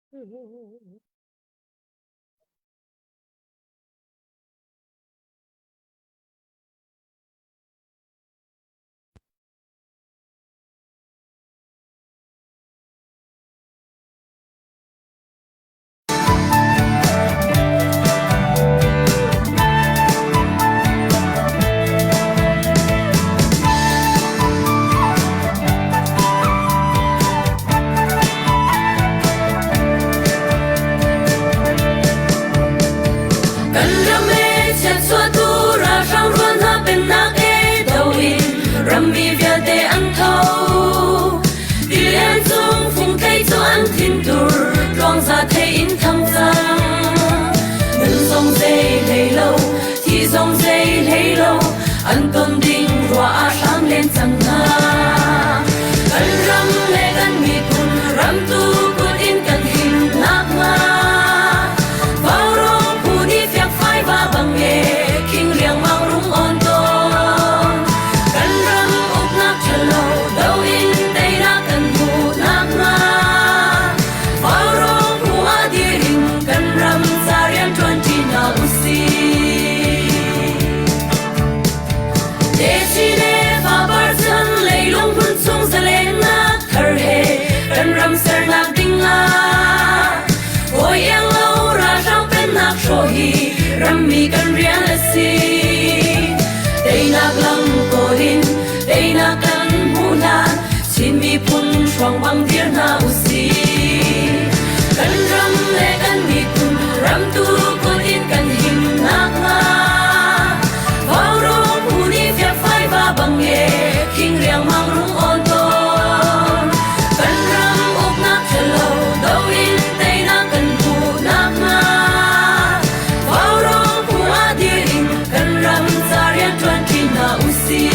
Kan ram e chiatchuahtu ralhrang rual hna pennak e do in rammi vialte an tho. Tilian cung fungthei cu an thintur tluangza thei in thang cang. Nun zong zei hlei lo, thi zong zei hlei lo, an ton ding ruah ah hram len cang hna. Kan ram le kan miphun ramtu kut in kan him nakhnga. Vaurawng phu nih fiakfai va bang e, khing riangmang rung on tawn. Kan ram uknak ṭhalo do in teinak kan hmuh nakhnga. Vaurawng phu ah dir in kan ram ca rian ṭuan ṭi hna usih. Desi le fapar chan leilung hmun chung zalennak thar he kan ram sernak ding ah hawi iang lo ralhrang pennak hrawh hi rammi kan rian a si. Teinak lam kawl in teinak kan hmuh hlan Chin miphun hruang bang dir hna usih. Kan ram le kan miphun ramtu kut in kan him nakhnga Vaurawng phu nih fiakfai va bang e khing riangmang rung awn tawn. Kan ram uknak ṭhalo do in teinak kan hmuh nakhnga Vaurawng phu ah dir in kan ram ca rian ṭuan ṭi hna usih.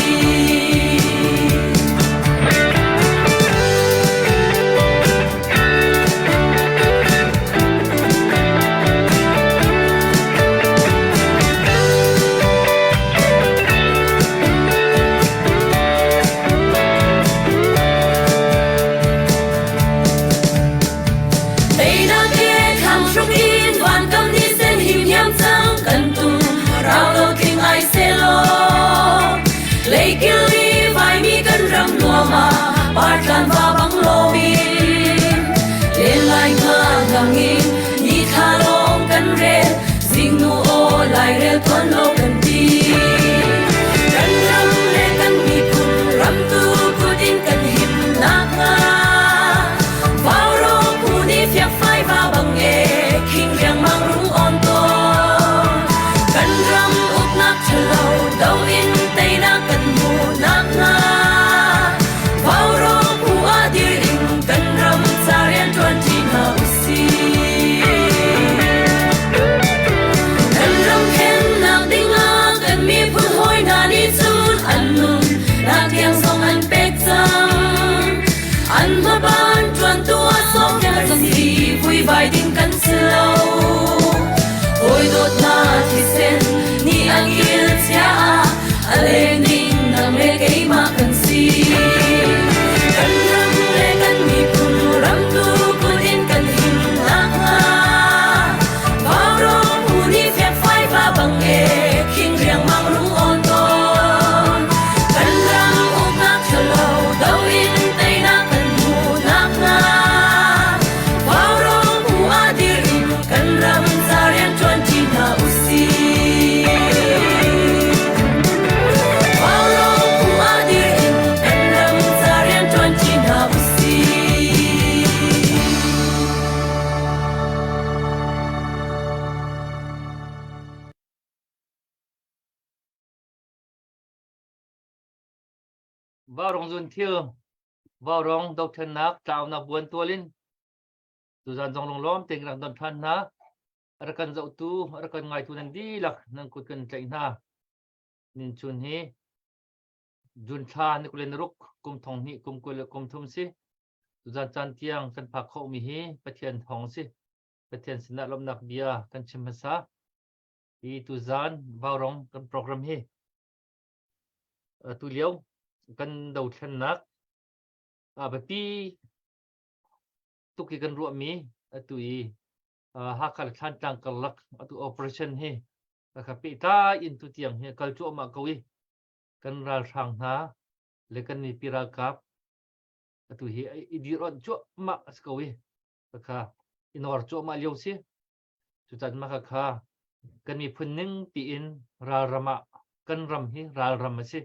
Teinak he thlang hruk in vankam ni sen him hiam cang kan tum rau lo tling ai selaw Leikil i vaimi kan ram nuam ah partlan va bang lomin len lai nga ngang in ni thla lawng kan rel zingnu aw lairel tuan lo kan ti kan ram le kan miphun ramtu kut in kan him nakhnga Vaurawng phu nih fiakfai va bang e khing riangmang rung on tawn kan ram uknak ṭhalo do in teinak kan hmuh nakhnga Vaurawng phu ah dir in kan ram ca rian ṭuan ṭi hna usih. Kan ram khennak dingah kan miphun hawi hna nih cun an nun nak tiang zong an pek cang. An hmaban ṭuantu ah sawmnak si vuivai ding kan si lo. Hawi dawtnak thisen nih a kil chia ah a leng ding nang le keimah kan si. Kan ram le kan miphun ramtu kut in kan him nakhnga Vaurawng phu nih fekfai va bang e khing riangmang rung awn tawn. Kan ram uknak ṭhalo do in teinak kan hmuh nakhnga Vaurawng phu ah dir in kan ram ca rian ṭuan ṭi hna usih. Vaurawng phu ah dir in kan ram ca rian ṭuan ṭi hna usih. Vaurawng zunthil, vaurawng dothlennak tlaunak buan tual in tuzan zong lunglawm tein kan rak don ṭhan hna. A rak kan zohtu, a rak kan ngaitu nan dihlak nan kut kan tlaih hna. Nin chun hi June thla ni 26 kum thong hnih kum 20 le kum thum si. Tuzan caan tiang kan phak khawhmi hi Pathian thawng si. Pathian sinah lawmhnak bia kan chim hmasa. Hi tuzan vaurawng kan program hi tu lio kan dothlennak a biapi tuk i kan ruahmi atu i Hakha le Thlantlang karlak atu operation hi kha pehtlai in tu tiang hi kal cuahmah ko i kan ralhrang hna le kan mipi ralkap atu hi i dir-onh cuahmah a si ko i kha i nawr cuahmah lio si. Cucan mah kha kan miphun ning tiin ralram ah kan ram hi ralram a si.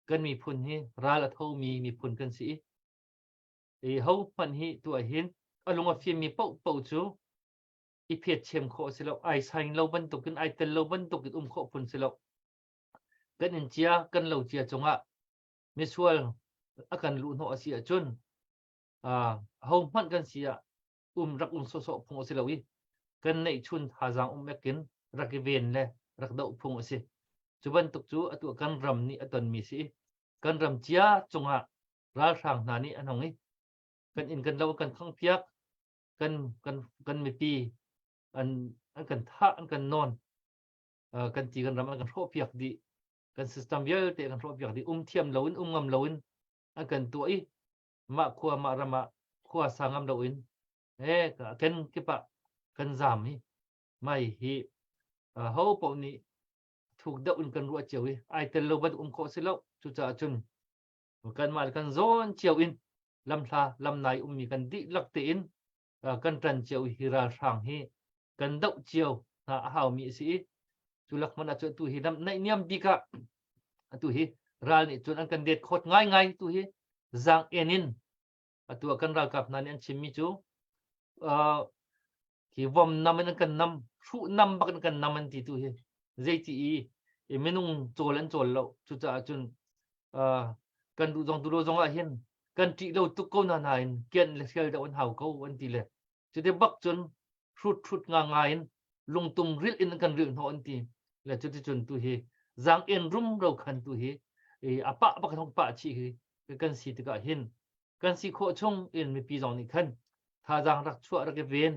Kan miphun hi ral a thomi miphun kan si i i ho hmanh hi tu ah hin a lung a fimmi paohpaoh cu i phetchem khawh a si lo, ai saing lo bantukin ai tel lo bantukin um khawh phun si lo. Kan inn cia, kan lo cia cungah misual a kan luhhnawh a si ahcun ho hmanh kan si ah um rak um sawhsawh phung a si lo i kan neihchun thazaang um ekin rak i ven le rak doh phung a si. Cu bantuk cu atu kan ram nih a tonmi si i kan ram cia cungah ralhrang hna nih an hong i kan inn kan lo kan khangpiak kan kan kan mipi an an kan thah an kan nawn kan ti kan ram an kan hrawhpiak dih kan system vialte kan hrawhpiak dih um thiam loin um ngam loin an kan tuah i mah khua mah ram ah khua sa ngam loin he ken kip ah kan zam hi mai hi ho paoh nih thuk deuh in kan ruah cio i ai tel lo ban um khawh si lo. Cucaah cun kanmah le kan zawn cio in lamhla lamnai ummi kan dihlak tein kan ṭan cio hi ralhrang hi kan doh cio hna a haumi a si i cu lak hmanh ah cun atu hi lam naihniam bik ah atu hi ral nih cun an kan det khawt ngaingai. Tu hi zaang en in atu ah kan ralkap hna nih an chimmi cu hi vom nam in an kan nam, hruh nam bak in kan nam an ti. Tu hi zeiti i minung cawl an cawl lo. Cucaah cun kan duh zong duh lo zong ah hin kan ṭih lo tuk ko na nain kian le hrial deuh an hau ko an ti le cuti bak cun hrut hrut nga nga in lungtum rilh in kan rilh hnawh an ti le cuti cun tu hi zaang en rum ro khan tu hi a pah bak hong pah chih hi kan si tikah hin kan si khawh chung in mipi zong nih khan thazaang rak chuah rak i ven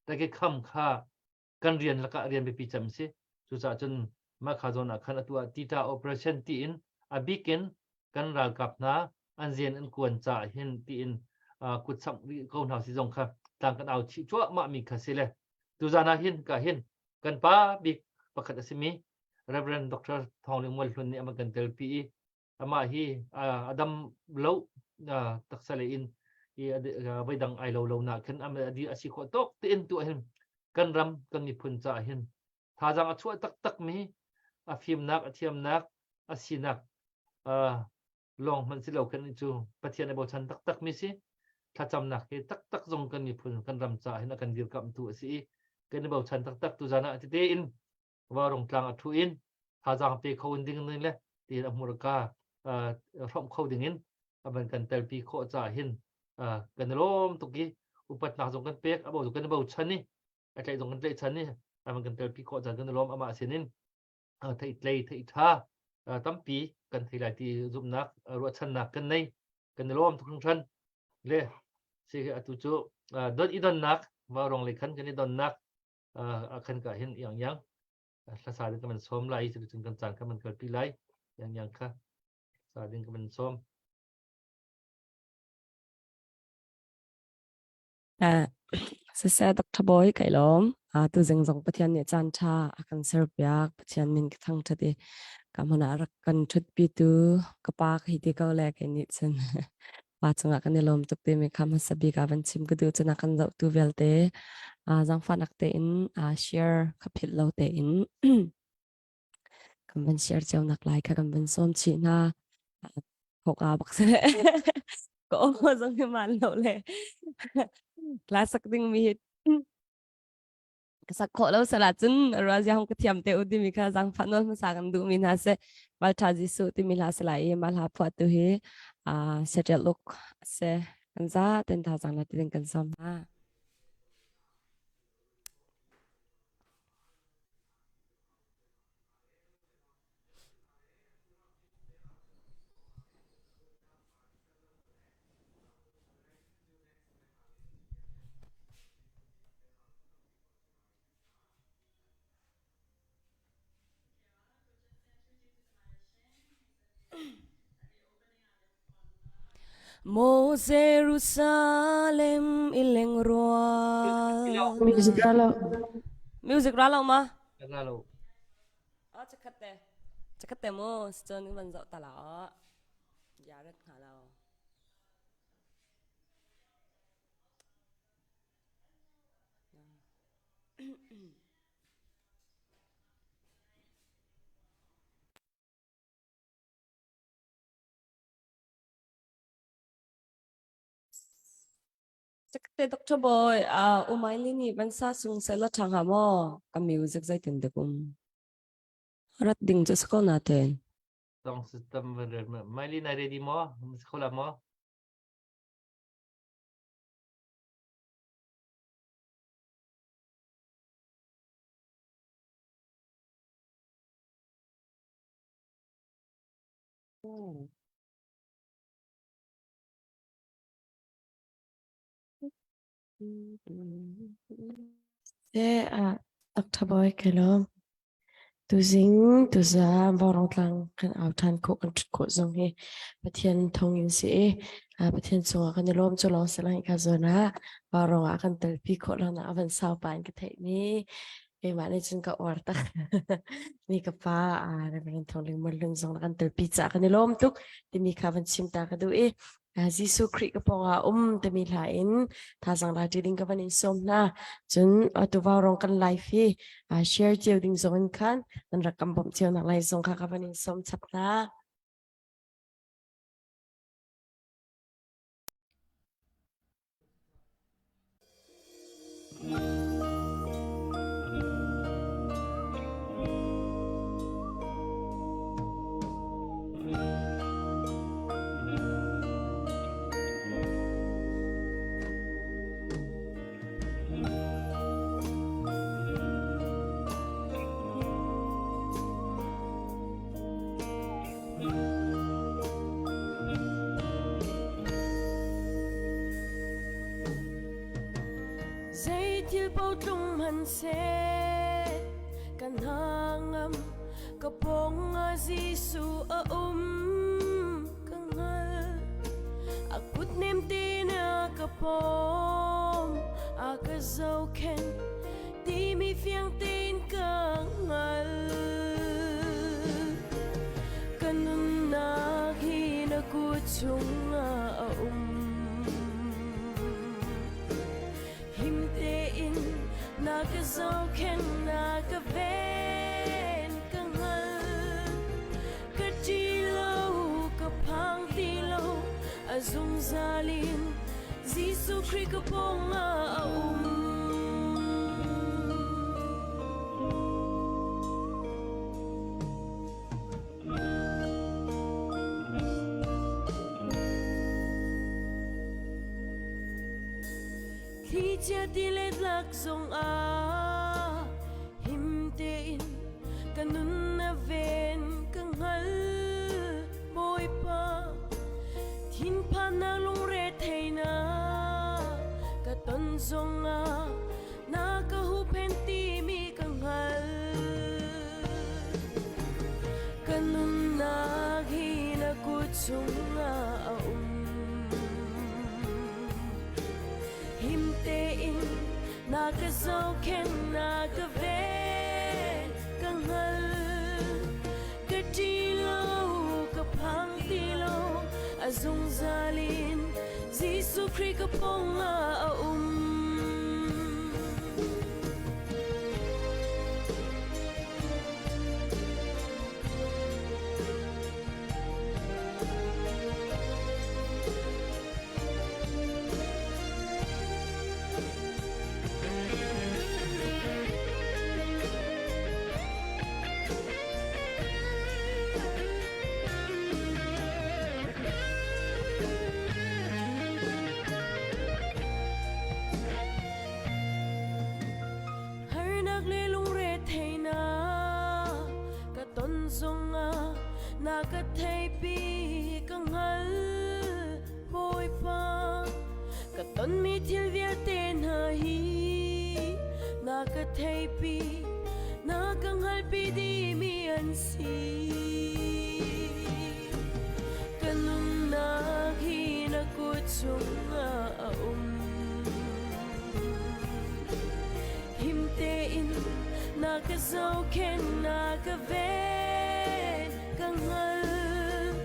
rak i kham kha kan rian lakah rian biapi cem si. Cucaah cun mah kha zawn ah khan atu ah tita operation tiin a bikin kan ralkap hna an rian an kuan caah hin tiin kut samh rih ko hna si zong kha tlang kan au chih cuahmah mi kha si le tuzan ah hin ka hin kan pa bik pakhat a simi Reverend Dr. Thawng Ling Mual Hlun nih a kan telpi i amah hi a dam lo taksa le in i voidang ai lo lo na khin a si khawh tawk tein tu hin kan ram kan miphun caah hin thazaang a chuah taktak mi a fimnak a thiamnak a sinak lawng hmanh si lo khin cu Pathian a bochan taktak mi si. Thlacamnak hi taktak zong kan miphun kan ram caah hin a kan dirkamhtu a si i kan i bochan taktak. Tu zan ah tete in Varung tlang a thu in thazaang pe kho in ding ning le tiin a hmurka hrawmh kho ding in a van kan telpi khawh caah hin kan i lawm tuk i upatnak zong kan pek a bo kan i bochan i a tlaih zong kan tlaihchan i a van kan telpi khawh caan kan i lawm. Amah sinin theih tlei theih tha tampi kan thei lai ti zumhnak ruahchannak kan nei. Kan i lawm tuk hringhran le si. Atu cu don i donnak Vaurong le khan kan i donnak a khan ka hin yang yang hlasa ding ka man sawm lai. Cu cun kan caan ka man kalpi lai. Yang yang kha sa ding ka man sawm. Siseh Dr. Bawi kai lawm. Tu zing zong Pathian nih caan ṭha a kan serpiak. Pathian min ka thangṭhat i ka hmun ah rak kan ṭhutpi tu ka pa ka hi ti ko le kei nih cun pa cungah kan i lawm tuk timi kha hmasa bik ah van chim ka duh. Cun a kan zohtu vialte zaangfahnak tein share kha philh lo tein kan van share cio nak lai kha kan van sawm chih hna. Thok a bak se ko zong hi man lo le class sak ding mi hi ka sak khawh lo sala cun razia hong ka thiam te u timi kha zaangfah nawl hmasa kan duh mi hna se Maltha Jesuh timi hla se lai i mah hla phuah tu hi settle uk se kan za ten tha zang la ti ding kan sawm hna. Maw Jerusalem i lengrual. Music ra lo. Music ra lo ma? Ra lo. Ah, chakhat te. Chakhat te mu, cun van zoh ta la. Ya rat hnga lo. Te Dr. Boy, umaili nih van sa sung seh law ṭha hnga maw? Ka music zeitin dik um? Rat ding cu si ko natein. Song system van rel ma. Maili na ready maw? Si kho la maw? Te ah Dr. Boy ka lawm. Tuzing tuzaan Vaurawng tlang kan au ṭhan khawh kan ṭhut khawh zong hi Pathian thawng in si i Pathian cungah kan i lawm cu lawng si lo hika zawn ah Vaurawng ah kan telpi khawh lo nak a van sau pa in ka theih mi keimah nih cun ka uar tak mi ka pa Reverend Thawng Ling Mual Lung zong kan telpi caah kan i lawm tuk timi kha van chim ta ka duh i Jesuh Khrih ka pawngah um timi hla in thazaang la ṭi ding ka van in sawm hna. Cun atu vaurawng kan live hi share cio ding zong in khan nan rak kan bawmh cio nak lai zong kha ka van in sawm chap hna. Zeithil paoh tlung hmanhseh kan hangam ka pawng ah Jesuh a um ka hngal a kut nem tein a ka pawm a ka zohkhenh timi fiang tein ka hngal ka nunnak hi na kut chungah a um him tein na ka zohkhenh na ka ven ka hngal ka ṭi lo ka phang ti lo a zungzal in Jesuh Khrih ka pawngah a um. Thlichia tilet lak zongah him tein ka nun a ven ka hngal Bawipa thinphannak lungre theinak ka ton zongah na ka huhphenh timi ka hngal Ka nunnak hi na kut chungah a um. Him tein na ka zohkhenh na ka ven ka hngal. Ka ṭi lo ka phang ti lo a zungzal in Jesuh Khrih ka pawngah a um. Harnak le lungretheihnak ka ton zongah na ka theipi ka hngal Bawipa ka tonmi thil vialte hna hi na ka theipi na ka hngalpi dihmi an si Ka nunnak hi na kut chungah a um. Na ka zohkhenh na ka ven ka hngal.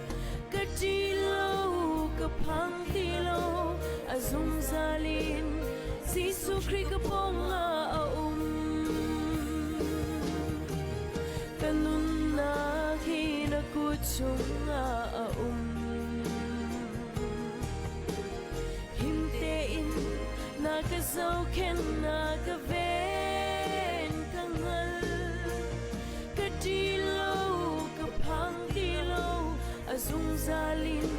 Ka ṭih lo ka phang ti lo a zungzal in Jesuh Khrih ka pawngah a um. Ka nunnak hi na kut chungah a um. Him tein na ka zohkhenh na ka ven ka hngal. Ka ṭih lo ka phang ti lo a zungzal in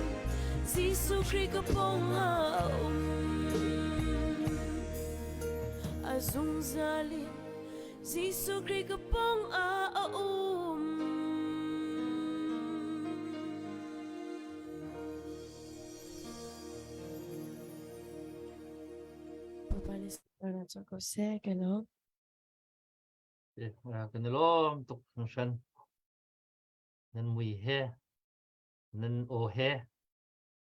Jesuh Khrih ka pawngah a um. A zungzal in Jesuh Khrih ka pawngah a um. Bawipa nih sunparnak co ko seh ka lawm. Kan i lawm tuk hringhran. Nan mui he, nan aw he,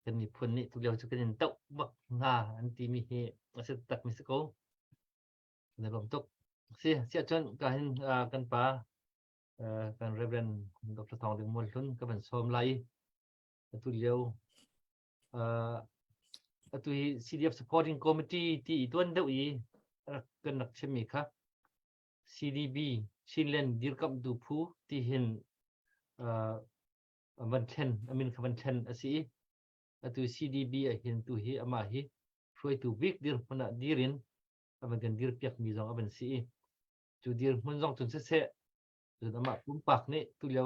kan miphun nih tulio cu kan in toh bak hna an timi hi a si tak mi si ko. Kan i lawm tuk. Si, siah cun ka hin kan pa kan Reverend Dr. Thawng Ding Mual Hlun ka van sawm lai i atu lio atu hi CDF Supporting Committee ti i tuan deuh i kan rak chimmi kha CDB Chinland dirkamhtu phu ti hin van thlen amin kha van thlen a si i atu CDB ah hin tu hi amah hi hruaitu bik dirhmun ah dir in a van kan dirpiak mi zong a van si i cu dirhmun zong cun siseh cun amah pumpak nih tulio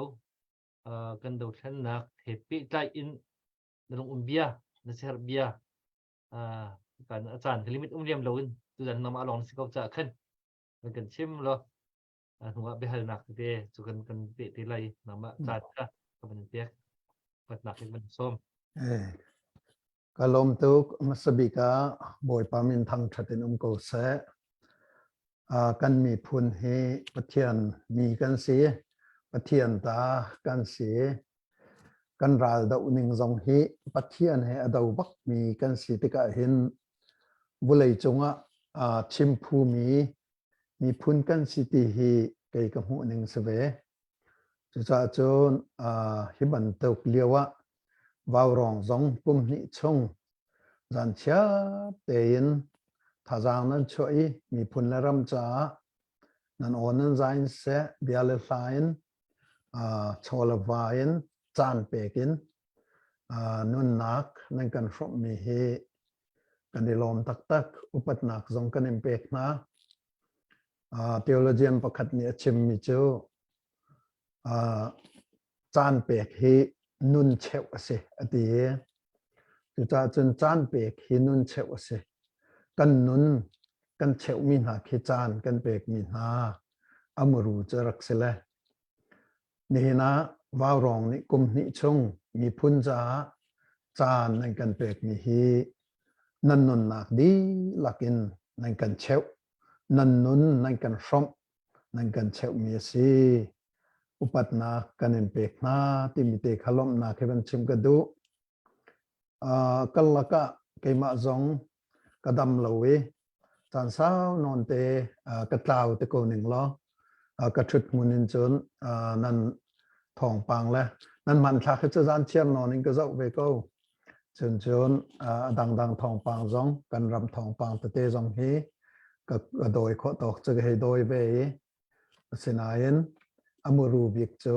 kan dothlennak he pehtlai in na lung um bia na siaherh bia kan a caan ka limit um liam loin tuzan nama lawng na si ko caah khan kan kan chim lo hnuah biahalnak tete cu kan kan peh te lai nangmah caan kha ka van pek patnak in van sawm Eh, ka lawm tuk hmasa bik ah Bawipa min thangṭhat in um ko seh. Uh, kan miphun hi Pathian mi kan si, Pathian ta kan si. Kan ral doh ning zong hi Pathian he a do bak mi kan si tikah hin vulei cungah uh, chim phu mi miphun kan si ti hi kei ka hmuh ning si ve. Cucaah cun uh, hi bantuk lio ah Vaurawng zong kum hnih chung zanchiat tein thazaang nan chuah i miphun le ram caah nan aw nan zai in siseh, bia le hla in, chaw le va in, caan pek in nunnak nan kan hrawmhmi hi kan i lawm taktak. Upatnak zong kan in pek hna. Theologian pakhat nih a chimmi cu caan pek hi nun cheuh a si a ti i cucaah cun caan pek hi nun cheuh a si. Kan nun kan cheuhmi hna khi caan kan pekmi hna a muru cu rak si le nihin ah Vaurawng nih kum hnih chung miphun caah caan nan kan pekmi hi nan nunnak dihlak in nan kan cheuh nan nun nan kan hrawmh nan kan cheuhmi a si. Upatnak kan in pek hna timi te kha lawmhnak he van chim ka duh. Uh, kal lakah keimah zong ka dam lo i caan sau nawn te uh, ka tlau te ko ning law uh, ka ṭhut hmun in cun uh, nan thawngpang le nan hmanthlak hi cu zan thiam nawn in ka zoh ve ko. Cun cun uh, a dangdang thawngpang zong kan ram thawngpang tete zong hi ka, ka dawi khawh tawk cu ka hei dawi ve i Asinain a muru bik cu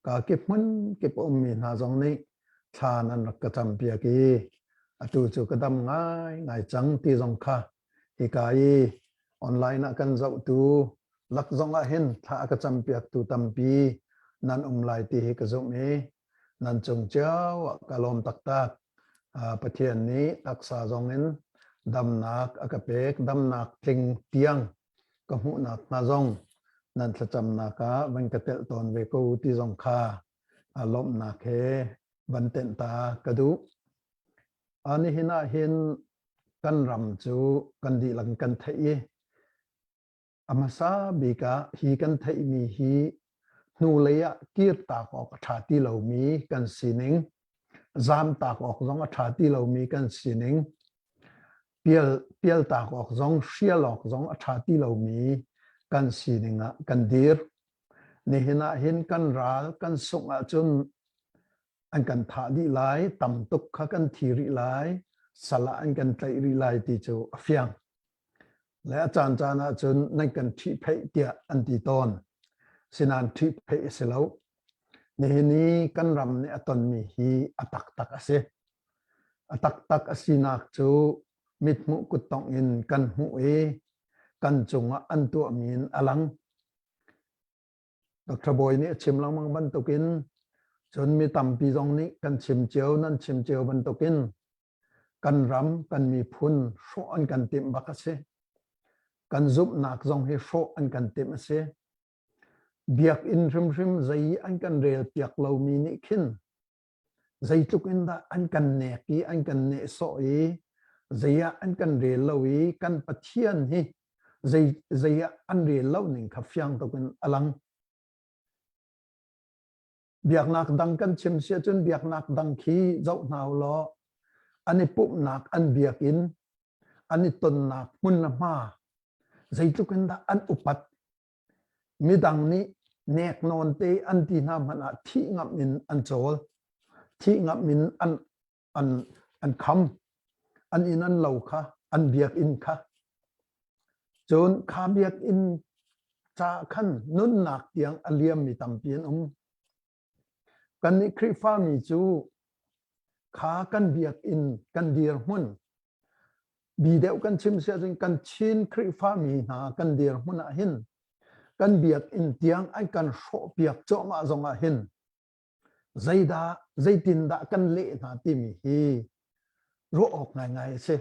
kakip hmun kip a ummi hna zong nih thla nan rak ka campiak i atu cu ka dam ngaingai cang ti zong kha hika i online ah kan zohtu lak zong ah hin thla a ka campiaktu tampi nan um lai ti hi ka zumh i nan cung cio ah ka lawm taktak. Pathian nih taksa zong in damnak a ka pek, damnak tling tiang ka hmuhnak hnga zong nan thlacamnak ah van ka telh tawn ve ko ti zong kha lawmhnak he van tenh ta ka duh. Nihin ah hin kan ram cu kan dihlak kan theih i a hmasa bik ah hi kan theihmi hi hnulei ah kirtak awk a ṭha ti lomi kan sining zamtak awk zong a ṭha ti lomi kan sining pial pialtak awk zong hrial awk zong a ṭha ti lomi. kan sining ah kan dir. Nihin ah hin kan ral kan sungh ahcun an kan thah dih lai, tam tuk kha kan thi rih lai, sal ah an kan tlaih rih lai ti cu a fiang. Le a caan caan ahcun nan kan ṭhihpheih tiah an ti tawn. Sinain ṭhihpheih a si lo. Nihin i kan ram nih a tonmi hi a taktak a si. A taktak a sinak cu mithmuh kuttongh in kan hmuh i kan cungah an tuahmi in a lang. Dr. Bawi nih a chim lengmang bantukin cun mi tampi zong nih kan chim cio nan chim cio bantukin kan ram kan miphun hrawh an kan timh bak a si. Kan zumhnak zong hi hrawh an kan timh a si. Biakinn hrimhrim zei an kan rel piak lomi nih khin zeitluk in dah an kan nek i an kan nehsawh i zei ah an kan rel lo i kan Pathian hi zei zei ah an rel lo ning kha fiang tuk in a lang. Biaknak dang kan chim si ahcun biaknak dang khi zoh hna u law an i pumhnak an biakinn an i tonnak hmun le hma zeitluk in dah an upat Midang nih neknawn te an ti hna hmanh ah thih ngamh in an cawl. Thih ngamh in an, an, an kham. An inn an lo kha, an biakinn kha. Cun kha biakinn ca khan nunnak tiang a liammi tampi an um. Kannih Khrihfami cu kha kan biakinn kan dirhmun bi deuh kan chim si ahcun kan Chin Khrihfami hna kan dirhmun ah hin kan biakinn tiang an kan hrawhpiak cuahmah zong ah hin zeidah zeitindah kan leh hna timi hi ruah awk ngaingai a si.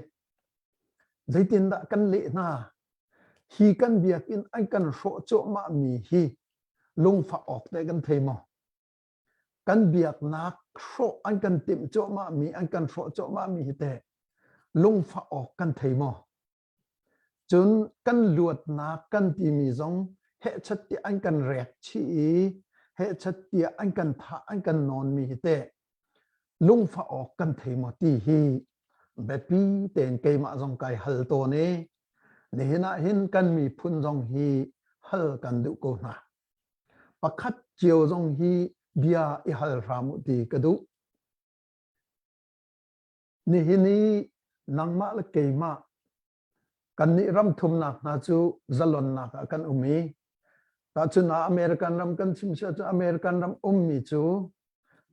Zeitindah kan leh hna? Hi kan biakinn an kan hrawh cuahmah mi hi lungfah awk teh kan thei maw? Kan biaknak hrawh an kan timh cuahmah mi an kan hrawh cuahmah mi hi teh lungfah awk kan thei maw? Cun kan luatnak kan timi zong hehchat tiah an kan rek chih i hehchat tiah an kan thah an kan nawn mi hi teh lungfah awk kan thei maw ti hi biapi tein keimah zong kai hal tawn i nihin ah hin kan miphun zong hi hal kan duh ko hna. Pakhat cio zong hi bia i hal hram u ti ka duh. Nihin i nangmah le keimah kannih ram thumnak hna cu zalonnak ah kan um i tahchun ah American ram kan chim si ahcun American ram ummi cu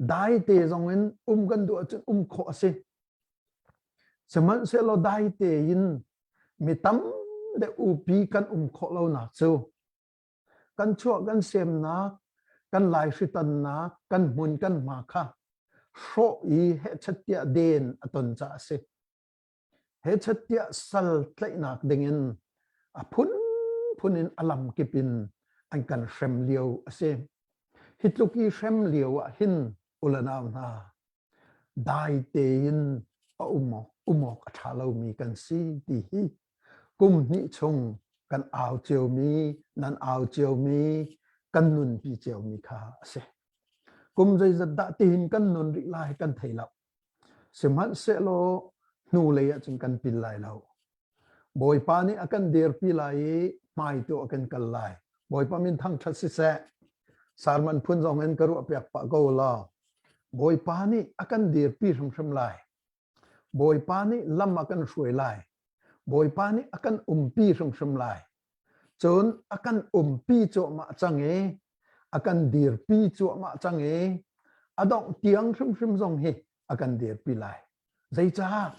dai te zong in um kan duh ahcun um khawh a si. Sihmanhsehlaw dai tein mi tam deuh upi kan um khawh lonak cu kan chuah kan semnak kan laihritannak kan hmun kan hma kha hrawh i hehchat tiah den a ton caah a si. Hehchat tiah sal tlaihnak dingin a phunphun in a lamkip in an kan hrem lio a si. Hi tluk i hrem lio ah hin ulanau hna dai tein a um awk um awk a ṭha lomi kan si ti hi kum hnih chung kan au ciomi nan au ciomi kan nunpi ciomi kha a si. Kum zeizat dah tihin kan nun rih lai kan thei lo. Sihmanhsehlaw hnulei ahcun kan pil lai lo. Bawipa nih a kan dirpi lai i hmai tu a kan kal lai. Bawipa min thangṭhat siseh. Sarman phun zong in ka ruahpiak pah ko law. Bawipa nih a kan dirpi hrimhrim lai. Bawipa nih lam a kan hruai lai. Bawipa nih a kan umpi hrimhrim lai. Cun a kan umpi cuahmah cang i a kan dirpi cuahmah cang i a dongh tiang hrimhrim zong hi a kan dirpi lai. Zeicah?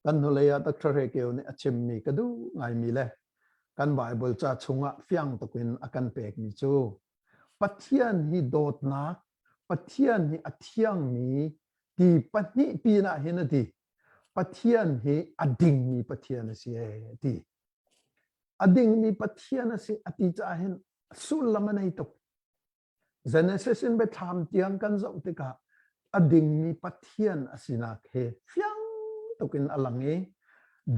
Kan hnulei ah Dr. Hre nih a chimmi ka duh ngaimi le kan Bible ca chungah fiang tukin a kan pekmi cu Pathian hi dawtnak, Pathian hi a thiangmi ti pahnih pinah hin a ti. Pathian hi a dingmi Pathian a si ee a ti. A dingmi Pathian a si a ti caah hin sullam a nei tuk. Genesis in biathlam tiang kan zoh tikah a dingmi Pathian a sinak he fiang tukin a lang i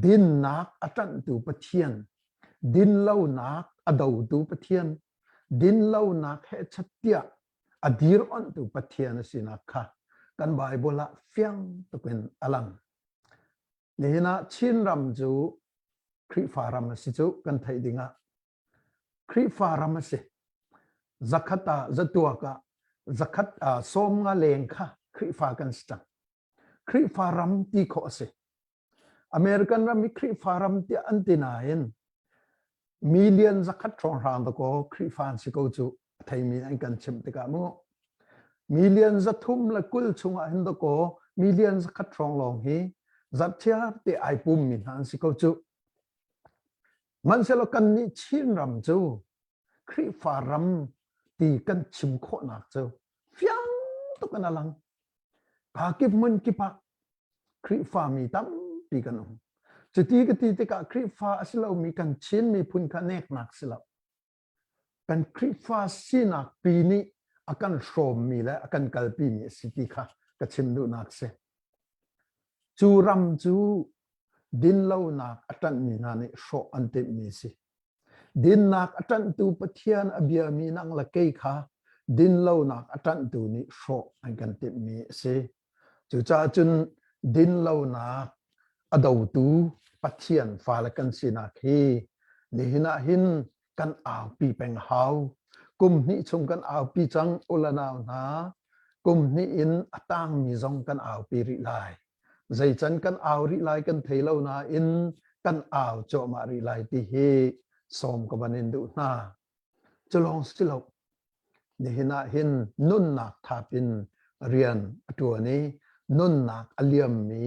dinnak a ṭanhtu Pathian, dinlonak a dotu Pathian, dinlonak he chattiah a dir onhtu Pathian a sinak kha kan Bible ah fiang tukin a lang. Nihin ah Chinram cu Khrihfa ram a si cu kan theih dingah. Khrihfa ram a si. Zakhat ah zatuak ah zakhat ah 50 leng kha Khrihfa kan si cang. Khrihfa ram ti khawh a si. American ram i Khrihfa ram tiah an ti nain million zakhat hrawnghrang dakaw Khrihfa an si ko cu a theimi an kan chimh tikah mu. Million 320 chungah hin dakaw million 100 hrawng lawng hi zarhthiar te ai pummi hna an si ko cu. Hmanhsehlaw kannih Chin ram cu Khrihfa ram ti kan chim khawhnak cu fiang tuk in a lang. Kaa kip hmun kip ah Khrihfami tampi kan um. Cuti ka ti tikah Khrihfa a si lomi kan Chin miphun kha neknak si lo. Kan Khrihfa sinak pi nih a kan hrawmmi le a kan kalpimi a si ti kha ka chim duhnak si. Cu ram cu dinlonak a ṭanhmi hna nih hrawh an timhmi si. Dinnak a ṭanhtu Pathian a biami nang le kei kha dinlonak a ṭanhtu nih hrawh an kan timhmi a si. Cucaah cun dinlonak a dotu Pathian fale kan sinak hi nihin ah hin kan aupi peng hau. Kum hnih chung kan aupi cang u le nau hna. Kum hnih in a tangmi zong kan aupi rih lai. Zeican kan au rih lai kan thei lo nain kan au cuahmah rih lai ti hi sawm ka van in duh hna. Cu lawng si lo. Nihin ah hin nunnak thap in rian a ṭuan i nunnak a liammi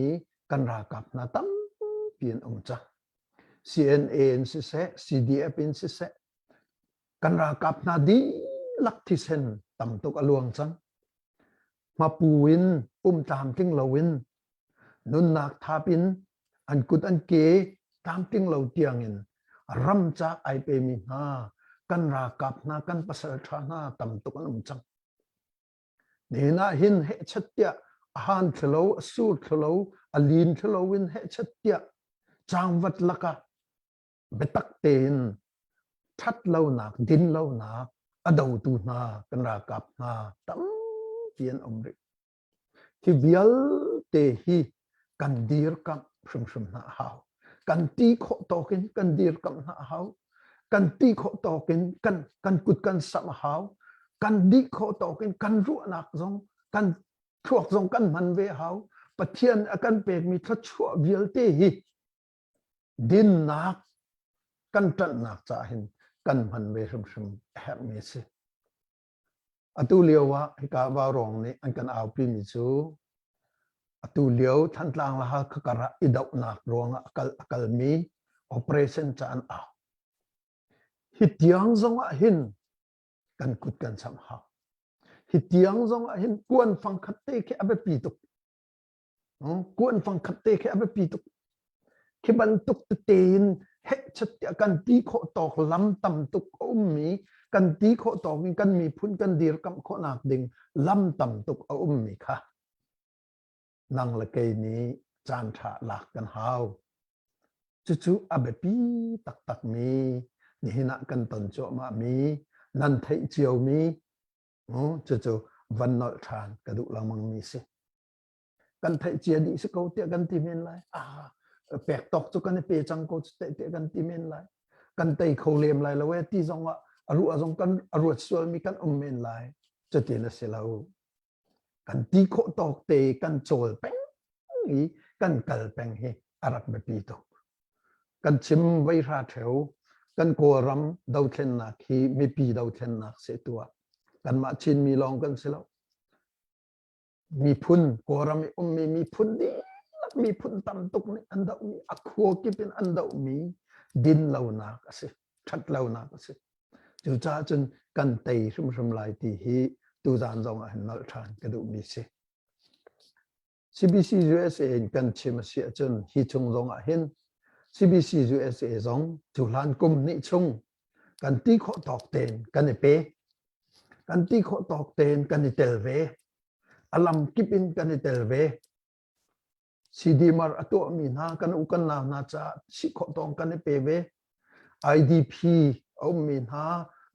kan ralkap hna tampi an um cang. CNA in siseh, CDF in siseh, kan ralkap hna dihlak thisen tam tuk a luang cang. Hmapu in pum tlamtling loin nunnak thap in an kut an ke tlamtling lo tiangin ram ca ai pemi hna kan ralkap hna kan pasal ṭha hna tam tuk an um cang. Nihin ah hin hehchet tiah a han thlo a sur thlo a lin thlo in hehchet tiah cangvat lakah biatak tein ṭhat lonak din lonak a dotu hna kan ralkap hna tampi an um rih. Hi vialte hi kan dirkamh hrimhrim hna a hau. Kan ti khawh tawk in kan dirkamh hna a hau. Kan ti khawh tawk in kan, kan kut kan samh a hau. Kan dih khawh tawk in kan ruahnak zong kan thluak zong kan hman ve a hau. Pathian a kan pekmi thluachuah vialte hi dinnak kan ṭanhnak caah hin kan hman ve hrimhrim a herhmi a si. Atu lio ah hika Vaurawng nih an kan aupimi cu atu lio Thantlang le Hakha kar ah i dohnak ruangah a kal a kalmi operation ca an au. Hi tiang zong ah hin kan kut kan samh hau. Hi tiang zong ah hin kuan fang khat te khi a biapi tuk. Kuan fang khat te khi a biapi tuk. Khi bantuk tete in hehchat tiah kan ti khawh tawk lam tam tuk a ummi kan ti khawh tawk in kan miphun kan dirkamh khawhnak ding lam tam tuk a ummi kha nang le kei nih caan ṭha lak kan hau. Cucu a biapi taktakmi nihin ah kan ton cuahmahmi nan theih ciomi cucu van nolh ṭhan ka duh lengmangmi si. Kan theih cia dih si ko tiah kan ti men lai. Ah, pek tawk cu kan i pe cang ko tiah tiah kan ti men lai. Kan tei kho lem lai lo e ti zong ah a ruah zong kan a ruat sualmi kan um men lai. Cutin a si lo. Kan ti khawh tawk te kan cawl peng i kan kal peng hi a rak biapi tuk. Kan chim veihra ṭheo kan Kawlram dothlennak hi mipi dothlennak si tuah. Kanmah Chinmi lawng kan si lo. Miphun Kawlram i ummi miphun dihlak miphun tam tuk nih an dohmi a khua kip in an dohmi dinlonak a si ṭhatlonak a si. Cucaah cun kan tei hrimhrim lai ti hi tuzaan zong ah hin nolh ṭhan ka duhmi si. CBC USA in kan chim a si ahcun hi chung zong ah hin CBC USA zong cu hlan kum hnih chung kan ti khawh tawk tein kan i pe. Kan ti khawh tawk tein kan i tel ve. A lam kip in kan i tel ve. CDMR a tuahmi hna kan u kan nau hna caah si khawh tawk kan i pe ve. IDP a ummi hna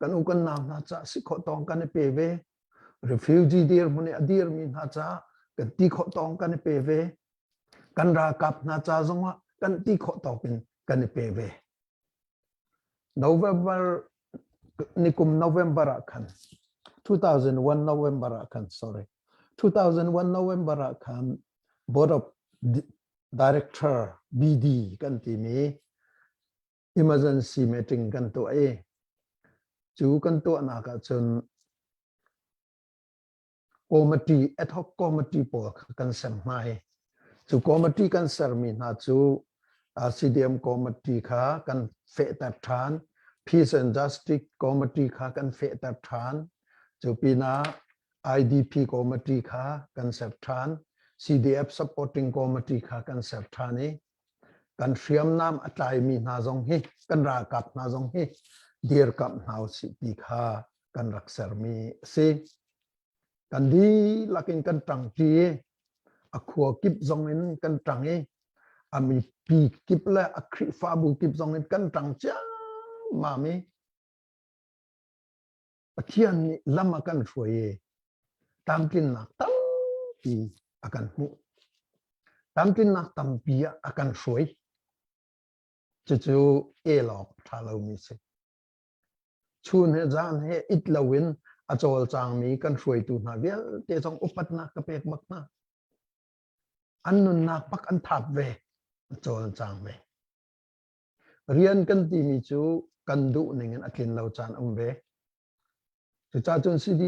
kan u kan nau hna caah si khawh tawk kan i pe ve. Refugee dirhmun i a dirmi hna caah kan ti khawh tawk kan i pe ve. Kan ralkap hna ca zongah kan ti khawh tawk in kan i pe ve. November. Nikum November ah khan 2001 November ah khan sorry 2001 November ah khan Board of Director BD kan timi emergency meeting kan tuah i cu kan tuahnak ahcun committee ad hoc committee pawl kha kan ser hna i cu committee kan sermi hna cu CDM committee kha kan fehter ṭhan Peace and Justice committee kha kan fehter ṭhan cu pinah IDP committee kha kan ser ṭhan CDF supporting committee kha kan ser ṭhan i kan hriamnam a tlaimi hna zong hi kan ralkap hna zong hi dirkamh hna usih ti kha kan rak sermi a si. Kan dihlak in kan ṭangṭi i a khua kip zong in kan ṭang i a mipi kip le a Khrihfabu kip zong in kan ṭang ciammam i Pathian nih lam a kan hruai i tlamtlinnak tampi a kan hmuh. Tlamtlinnak tampi ah a kan hruai. Cucu el awk a ṭha lomi si. Chun he zan he it loin a cawlcangmi kan hruaitu hna vialte zong upatnak ka pek bak hna. An nunnak bak an thap ve, a cawlcang ve. Rian kan timi cu kan duh ning in a tlin lo caan um ve. Cucaah cun CD,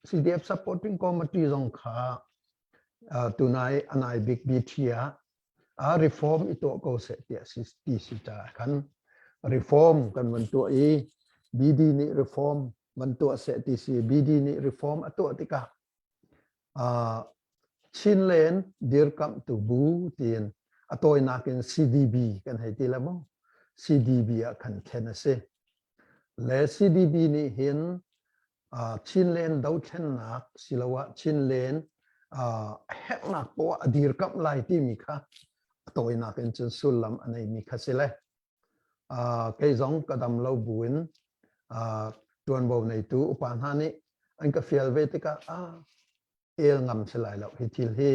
CDF Supporting Committee zong kha uh, tunai anai bik BT ah a reform i tuah ko seh tiah ti si caah khan reform kan van tuah i BD nih reform van tuah seh ti si BD nih reform a tuah tikah uh, Chinland dirkamhtu bu tiin a tawinak in CDB kan hei ti le maw CDB ah khan thlen a si le CDB nih hin Chinland dothlennak siloah Chinland herhnak poah a dirkamh lai timi kha a tawinak in cun sullam a neimi kha si le kei zong ka dam lo buin ṭuanvo neitu upa hna nih an ka fial ve tikah ah el ngam si lai lo hi thil hi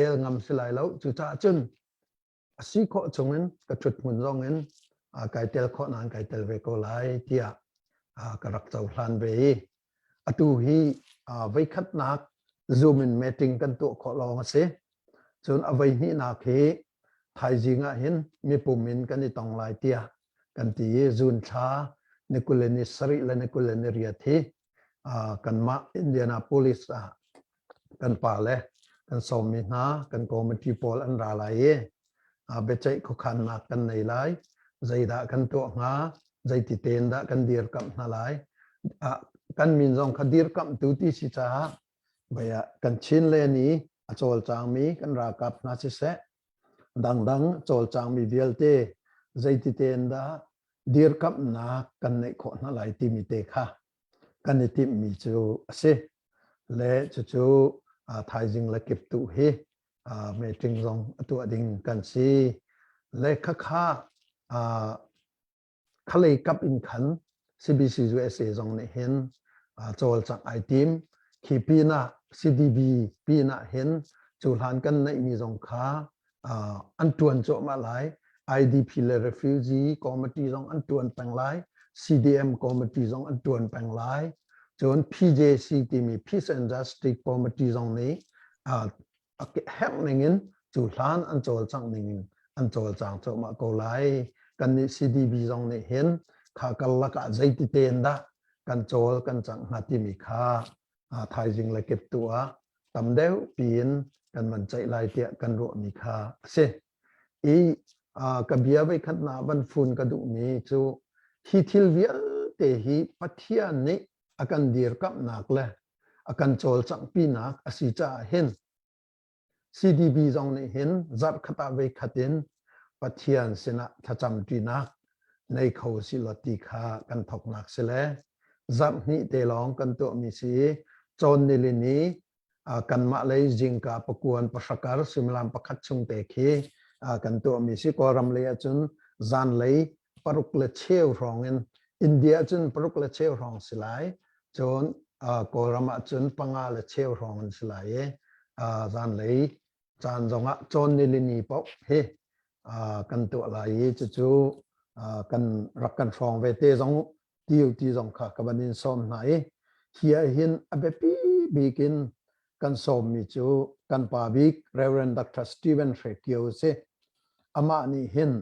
el ngam si lai lo cucaah cun a si khawh chungin ka ṭhut hmun zong in kai tel khawh nain kai tel ve ko lai tiah ka rak cohlan ve i atu hi voikhatnak Zoom in meeting kan tuah khawh lawng a si. Cun a voihnihnak hi thaizing ah hin mipum in kan i tong lai tiah kan ti i June thla ni kul le ni sarih le ni 20 le ni riat hi kanmah Indianapolis ah kan pa le kan sawmmi hna kan committee pawl an ra lai i biaceih khuakhannak kan nei lai zeidah kan tuah hnga zeiti tein dah kan dirkamh hna lai kan min zong kha dirkamhtu ti si caah baya kan Chin le ni a cawlcangmi kan ralkap hna siseh dangdang cawlcangmi vialte zeiti tein dah dirkamhnak kan neih khawh hna lai timi te kha kan i timhmi cu a si. Le cucu thaizing le kiptuh hi meeting zong a tuah ding kan si. Le khakha khalei kap in khan CBC USA zong nih hin cawlcangh ai tim. Khi pinah CDB pinah hin cu hlan kan neihmi zong kha an ṭuan cuahmah lai. IDP le Refugee Committee zong an ṭuan peng lai. CDM Committee zong an ṭuan peng lai. Cun PJC timi Peace and Justice Committee zong nih herh ningin cu hlan an cawlcangh ningin an cawlcang cuahmah ko lai. Kannih CDB zong nih hin kha karlak ah zeiti tein dah kan cawl kan cangh hnga timi kha thaizing le kiptu ah tam deuh piin kan van ceih lai tiah kan ruahmi kha a si. I ka bia voikhat na van fun ka duhmi cu hi thil vialte hi Pathian nih a kan dirkamhnak le a kan cawlcanghpinak a si caah hin CDB zong nih hin zarhkhat ah voikhat in Pathian sinah thlacamṭinak nei kho si law ti kha kan thawknak si le zarh hnih te lawng kan tuahmi si i cawn nilini kanmah lei zingka pakuan pahrakar suimilam pakhat chung te khi kan tuahmi si Kawlram lei ahcun zanlei paruk le cheu hrawng in India cun paruk le cheu hrawng si lai cun Kawlram ahcun panga le cheu hrawng an si lai i zanlei caan zongah cawn nilini paoh hi kan tuah lai i cucu kan rak kan hrawng ve te zong. tiu ti zong kha ka van in sawm hna i hi ah hin a biapi bik in kan sawmmi cu kan pa bik Reverend Dr. Stephen Hre Kio a si. Amah nih hin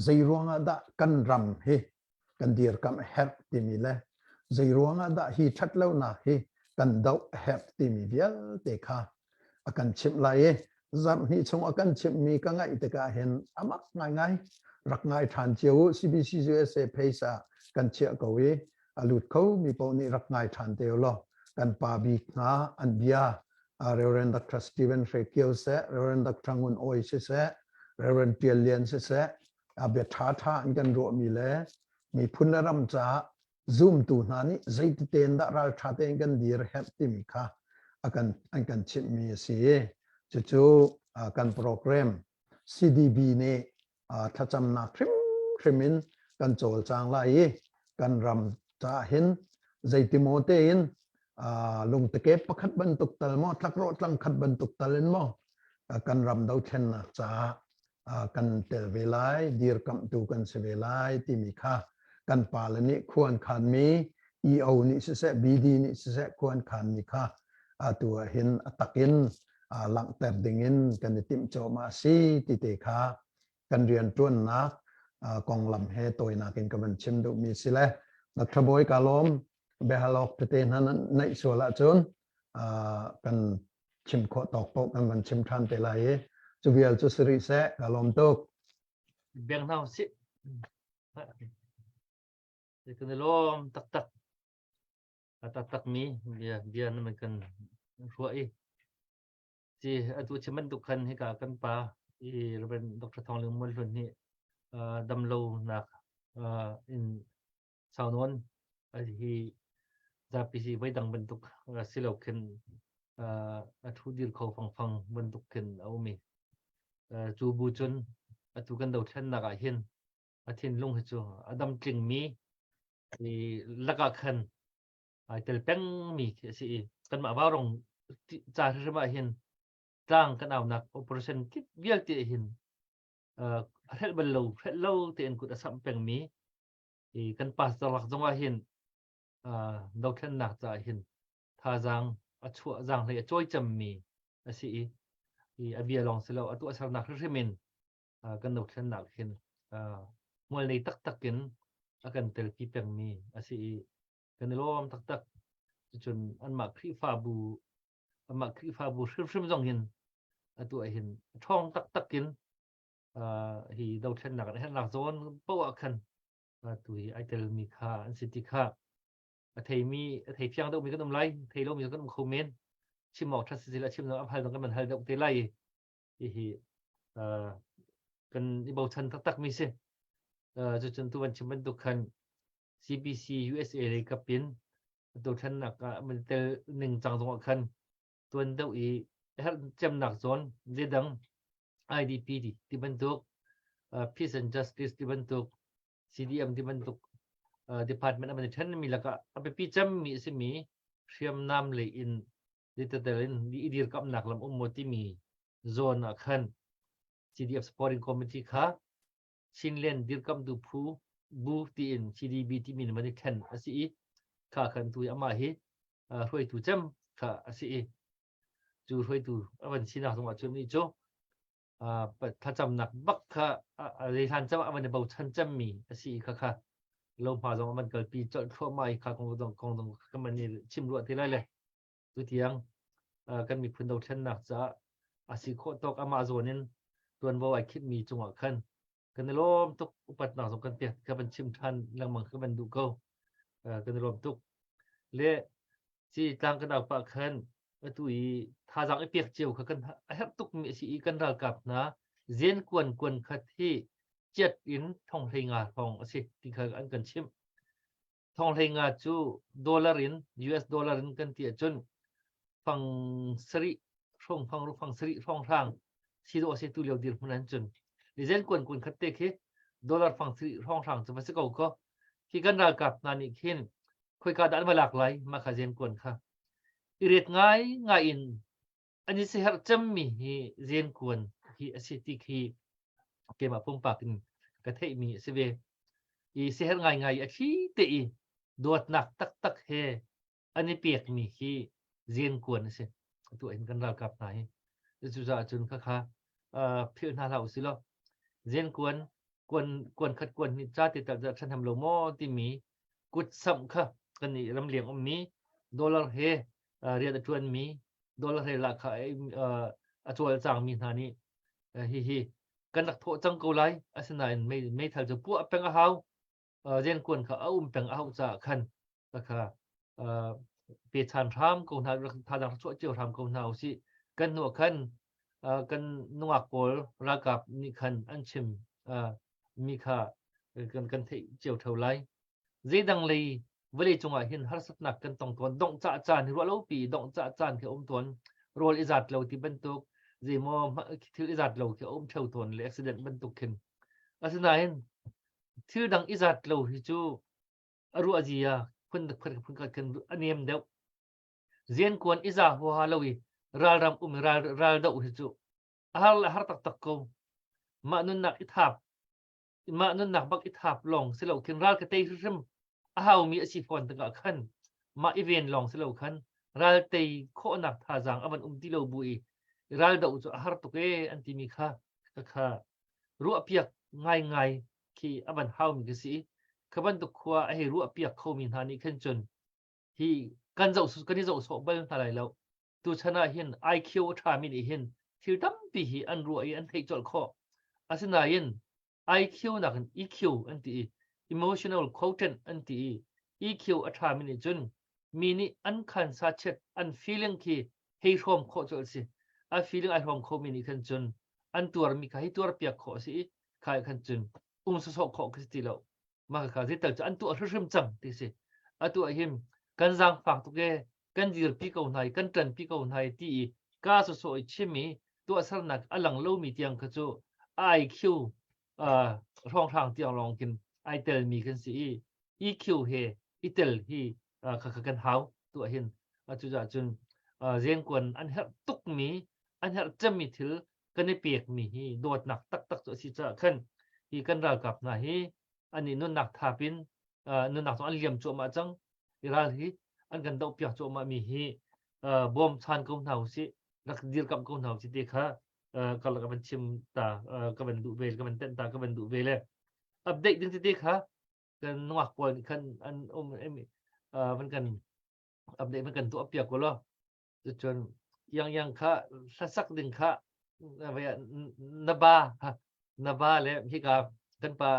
zei ruangah dah kan ram hi kan dirkamh a herh timi le zei ruangah dah hi ṭhatlonak hi kan doh a herh timi vialte kha a kan chimh lai i zarh hnih chung a kan chimhmi ka ngaih tikah hin a mak ngaingai rak ngai ṭhan cio u CBC USA page ah kan chiah ko i a lut kho mi paoh nih rak ngai ṭhan te u law kan pa bik hna an bia Reverend Dr. Stephen Hre Kio seh Reverend Dr. Ngun Awi siseh Reverend Tial Lian siseh a bia ṭhaṭha an kan ruahmi le miphun le ram caah zumtu hna nih zeiti tein dah ralṭha tein kan dir herh timi kha a kan an kan chimhmi a si i cucu kan program CDB nih thlacamnak hrimhrim in kan cawlcang lai i kan ram caah hin zeitimaw tein lungtekep pakhat bantuk tal maw tlakrawh tlang khat bantuk tal in maw kan ram dothlennak caah kan tel ve lai dirkamhtu kan si ve lai timi kha kan pale nih khua an khanmi EO nih siseh BD nih siseh khua an khanmi kha atu ah hin a takin langhter dingin kan i timh cuahmah a si ti te kha kan rianṭuannak konglam he tawinak in ka van chim duhmi si le Dr. Bawi ka lawm biahalawk tete hna naih sual ahcun kan chim khawh tawk paoh kan van chim ṭhan te lai i cu vial cu si rih seh ka lawm tuk. Beng hna usih. Kan i lawm taktak. A taktak mi bia bia na kan ruah i ci atu chim bantuk khan hika kan pa i Reverend Dr. Thawng Ling Mual Hlun hi damlo nak in sau nawn hi zapi hi voidang bantuk si lo khin a thu dir kho fangfang bantuk khin a um i cu bu cun atu kan dothlennak ah hin a thinlung hi cu a dam tlingmi i lakah khan ai tel pengmi khi a si i kanmah vaurong ca hrimhrim ah hin tlang kan aunak operation kip vialte hin a hrelh bal lo hrelh lo tein kut a samh pengmi i kan pastor lak zongah hin dothlennak caah hin thazaang a chuah zaanghlei a cawi cemmi a si i i a bia lawng si lo a tuahsernak hrimhrim in kan dothlennak hin hmual nei taktak in a kan telpi pengmi a si i kan i lawm taktak. Cucun anmah Khrihfabu amah Khrihfabu hrimhrim zong hin atu ah hin ṭhawng taktak in hi dothlennak an herhnak zawn paoh ah khan tu hi ai telmi kha an si ti kha a theimi a thei fiang deuhmi kan um lai thei lomi kan um kho men chim awk ṭhat si a chim a hal dong kan man hal deuh te lai hihi kan i bochan taktak mi si cucun tu van chim bantuk khan CBC USA lei kap in dothlennak ah man tel ning cang zong ah khan tuan deuh i herh cemnak zawn zeidang IDP ti bantuk Peace and Justice ti bantuk CDM ti bantuk department a man ṭhen mi lakah a biapi cemmi a simi hriamnam lei in detail in i dirkamnak lam um maw timi zawn ah khan CDF Supporting Committee kha Chinland dirkamtu phu bu tiin CDB timi in van i thlen a si i kha khan tu amah hi hruaitu cem kha a si i cu hruaitu a van sinak zongah cun ni cu thlacamnak bak kha lehlan cem a van i bochan cemmi a si i kha kha lohma zong a van kalpi colh thluahmah i kha kong zong kong zong kan van i chim ruah te lai le tutiang kan miphun dothlennak caah a si khawh tawk amah zawn in tuanvo ai khitmi cungah khan kan i lawm tuk upatnak zong kan pek ka van chim ṭhan lengmang ka van duh ko kan i lawm tuk le ci tlang kan au pah khan atu i thazaang i pek cio kha kan a herh tuk mi a si i kan ralkap hna zen kuan kuan khat hi chiat in thong hlei nga hrawng a si ti kha an kan chimh thong hlei nga cu dollar in US dollar in kan ti ahcun fang sarih hrawng fang ru fang sarih hrawng hrang si dawh a si tu lio dirhmun an cun lizen kuan kun khat te khi dollar fang sarih hrawng hrang cu va si ko ko khi kan ralkap hna nih khin khoika dah an va lak lai mah kha zen kuan kha i ret ngai ngai in an i siherh cemmi hi zen kuan hi a si ti khi keimah pumpak in ka theihmi a si ve i siherh ngai ngai a thli te i. Dawtnak taktak he an i pekmi hi zenkuan a si. Atu in kan ralkap hna hi. Cucaah cun khakha philh hna hlah usih law zenkuan kuan kuan khat kuan hnih ca te tal ṭhahnem lo maw timi kut samh kha kan i ramleng ummi dollar he rian a ṭuanmi dollar he lahkhah a cawlcangmi hna nih hihi kan rak thawh cang ko lai asinain meithal cu puah peng a hau riankuan kha a um peng a hauh caah khan kha pe chan hram ko hna thazang chuah cio hram ko hna usih kan hnu khan kan nungak pawl ralkap nih khan an chim mi kha kan kan theih cio theo lai zeidang lei vawlei cungah hin harsatnak kan tong tawn dongh cah caan hi ruah lo pi dongh cah caan khi um tawn rawl i zat lo ti bantuk zeimaw thil i zat lo khi um theo tawn le accident bantuk khin asinain thil dang i zat lo hi cu a ruah zia phun phun phun kan a nem deuh Ziankuan i za huaha lo i ralram um i ral ral doh hi cu a har le har taktak ko. Mah nunnak i thap mah nunnak bak i thap lawng si lo khin ral ka tei hrimhrim a haumi a si fawn tikah khan mah i ven lawng si lo khan ral tei khawhnak thazaang a van um ti lo bu i ral doh cu a har tuk ee an timi kha kha ruahpiak ngaingai khi a van haumi ka si i kha bantuk khua a hei ruahpiak khomi hna nih khan cun hi kan zoh kan i zoh sawh bal hna lai lo. Tuchan ah hin IQ a ṭhami nih hin thil tampi hi an ruah i an theih colh khawh. Asinain IQ nakin EQ an ti i emotional quotient an ti i EQ a ṭhami nih cun mi nih an khansa chiat an feeling khi hei hrawm khawh cu a si. A feeling ai hrawm khomi nih khan cun an tuarmi kha hei tuarpiak khawh a si i kha khan cun um sawsawh khawh khi si ti lo. Mah kha zeital cu an tuah hrimhrim cang ti si. Atu ah hin kan zaangfak tuk ee, kan dirpi ko hna i kan ṭanpi ko hna i ti i ka sawsawh i chim i tuahsernak a lang lomi tiang kha cu IQ uh, hrawnghrang tiang lawng khin ai telmi kan si i EQ he i tel hi uh, kha kha kan hau tuah hin cucaah cun uh, zengkuan an herh tukmi an herh cemmi thil kan i pekmi hi dawtnak taktak cu a si caah khan hi kan ralkap hna hi an i nunnak thap in nunnak cu an liam cuahmah cang i ral hi an kan dohpiak cuahmah mi hi bawm chan ko hna usih rak dirkamh ko hna usih ti kha ka ka van chim ta ka van duh ve ka van tenh ta ka van duh ve le update ding tete kha kan nungak pawl nih khan an um van kan update van kan tuah piak ko law Cucun yang yang kha hlasak ding kha na ba na ba le hika kan pa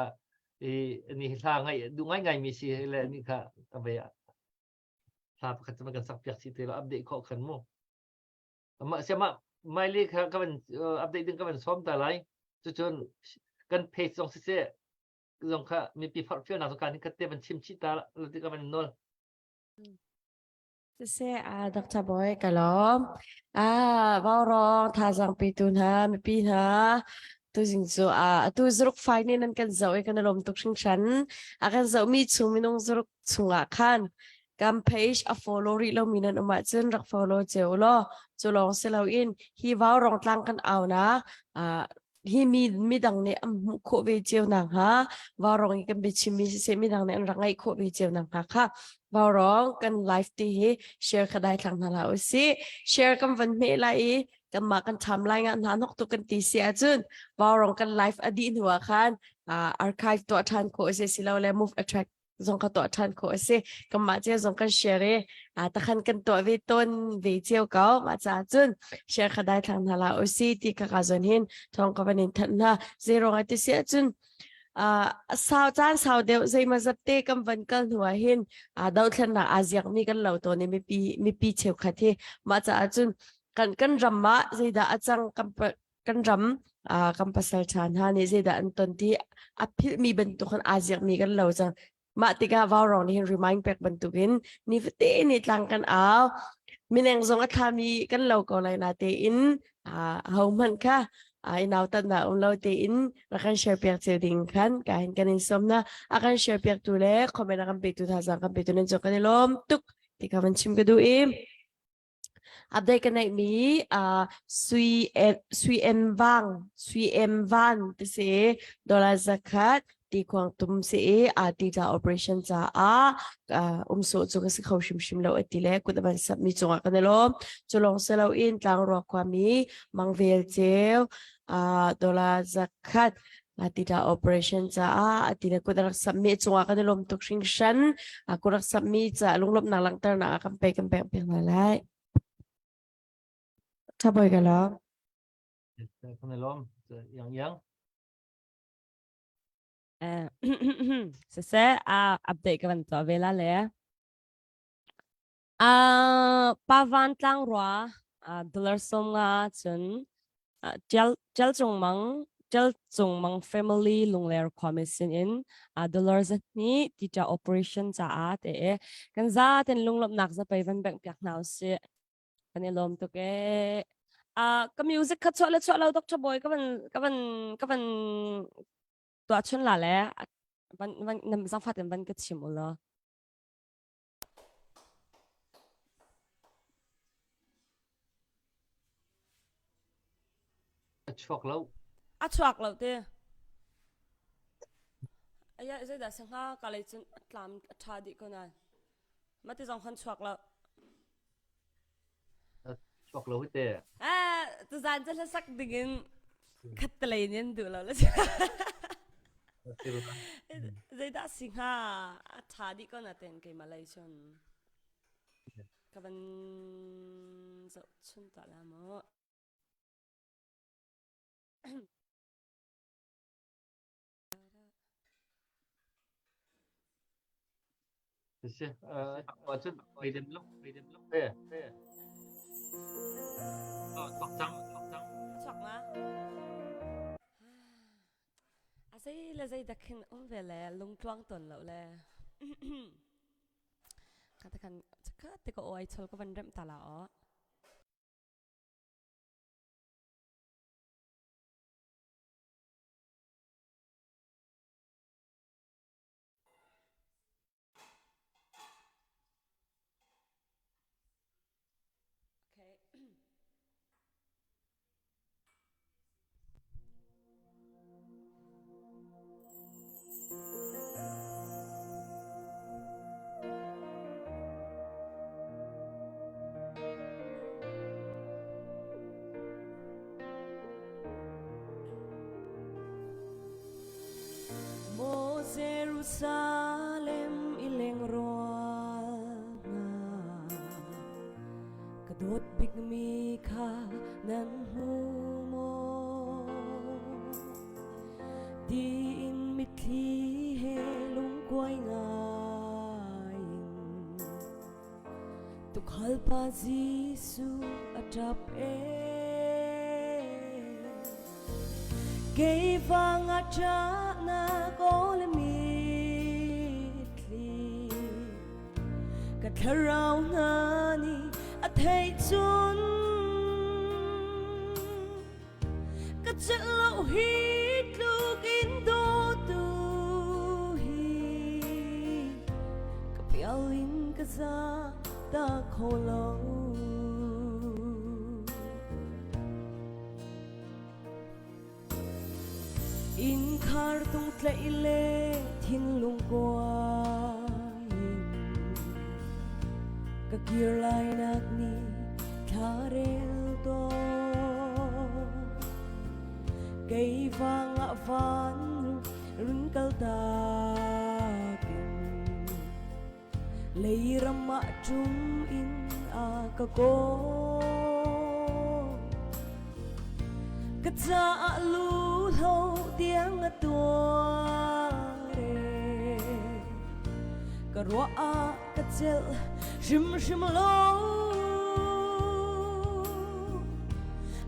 i ni hla ngai du ngai ngai mi si le ni kha ave hla pakhat cu kan sak piak si te lo update khawh khan mu ma siama mai le kha ka van update ding ka van som ta lai cucun kan page zong si se zong kha mipi forhfialnak zong kan hin khat te van chim chih ta lo ti ka van nawl Siseh, ah, Dr. Boy, ka lawm. Ah, vaurawng thazaang petu hna, mipi hna, tuzing cu ah, atu zuruk fai nih nan kan zoh i kan i lawm tuk hringhran. A kan zohmi chung minung zuruk chungah khan kan page a follow rih lomi nan um ahcun rak follow cio u law cu lawng si loin hi vaurawng tlang kan au na ah, hi mi midang nih an hmuh khawh ve cio nakhnga vaurawng i kan biachimmi siseh midang nih an rak ngaih khawh ve cio nakhnga kha vaurawng kan live ti hi share kha dai thlang hna hlah usih share kan van hmeh lai i kanmah kan tham lai nga hna nok tuk kan ti si ahcun vaurawng kan live a dih hnu ah khan archive tuah ṭhan khawh a si silole move attract zong ka tuah ṭhan khawh a si. Kanmah cio zong kan share i takhan kan tuah ve tawn ve cio ko. Mah caah cun share kha dai thlang hna la usi ti ka ka zawn hin thawng ka van in thanh hna. Zei ruang ah ti si ahcun sau caan sau deuh zeimazat zat te kan van kal hnu ah hin dothlennak aa ziakmi kan lo tawn i mipi mipi cheukhat hi mah caah cun kan kan ram ah zeidah a cang kan kan ram kan pasal ṭha hna nih zeidah an ton ti a philhmi bantuk in aa ziakmi kan lo cang mah tikah vaurawng nih hin remind pek bantukin nifate ni tlang kan au mineng zong a thlami kan lo ko lai na tein ho hmanh kha i nautat na um lo tein rak kan share piak cio ding khan ka hin kan in som na a kan share piak tu le comment a kan pe tu thazang kan pe tu nan cu kan i lawm tuk ti ka van chim ka duh i Update ka neihmi uh, sui sui em vang sui em van ti si dollar zakhat. Ti khuang tum si i titla operation caah um sawh cu ka si kho hrimhrim lo ati le kut a van sap mi cungah kan i lawm. Cu lawng si loin Tlangrua khuami Mangvel Ceu dollar 100 titla operation caah ati le kut a rak sap mi cungah kan i lawm tuk hringhran. Kut rak sap mi ca lunglawmhnak langhternak ah kan pek kan pek piak hna lai. Tha boy ka lawm. Kan i lawm. Yang yang. Siseh, update ka van tuah ve la le. Pavan tlangrua dollar 50 cun Tial Cung Mang Tial Cung Mang family Lungler khuami sin in dollar 200 tita operation caah te kan za ten lunglawmhnak zapei van bengh piak hna usih. Kan i lawm tuk ee. Ka music kha chuah le chuah lo Dr. Boy ka van ka van ka van tuah chun la le van van nam zangfat in van ka chim u law. A chuak lo. A chuak lo te. Aya zeidah si hnga ka lei cun a tlam a ṭha dih ko nain. Mati zong khan chuak lo. Chuak lo hi te. Ah, tuzaan cu hlasak dingin khat telei in duh lo la. Zeidah si hnga? A ṭha dih ko na ten keimah lei cun. Ka van zoh chun tuah la mu. Si, ahcun meidem lo, meidem lo. Eh, eh. Chuak cang, chuak cang. Chuak ma? A zei le zei dak khin um ve le lungtluang ton lo le. Ka te khan chakhat te ko ai chol ka van rem ta la o. Okay. Maw Jerusalem i lengrual hna, ka dawt bikmi kha nan hmu maw? Tiin mitthli he lungkuai ngai in Tuukhal pa Jesuh a ṭap ee. Keifang a ṭahnak aw le mitthli ka thlarau hna nih a theih cun Ka celh lo hi tluk in dawtu hi ka pial in ka za ta kho lo. Innkhar tung tlaih le thinlung kuai in ka kir lai nak ni thla rel tawn. Kei vang ah van run kal takin Leiram ah ṭum in a ka kawl. Ka caah lu hlo tiang a tuar e. Ka ruah ah ka celh hrimhrim lo.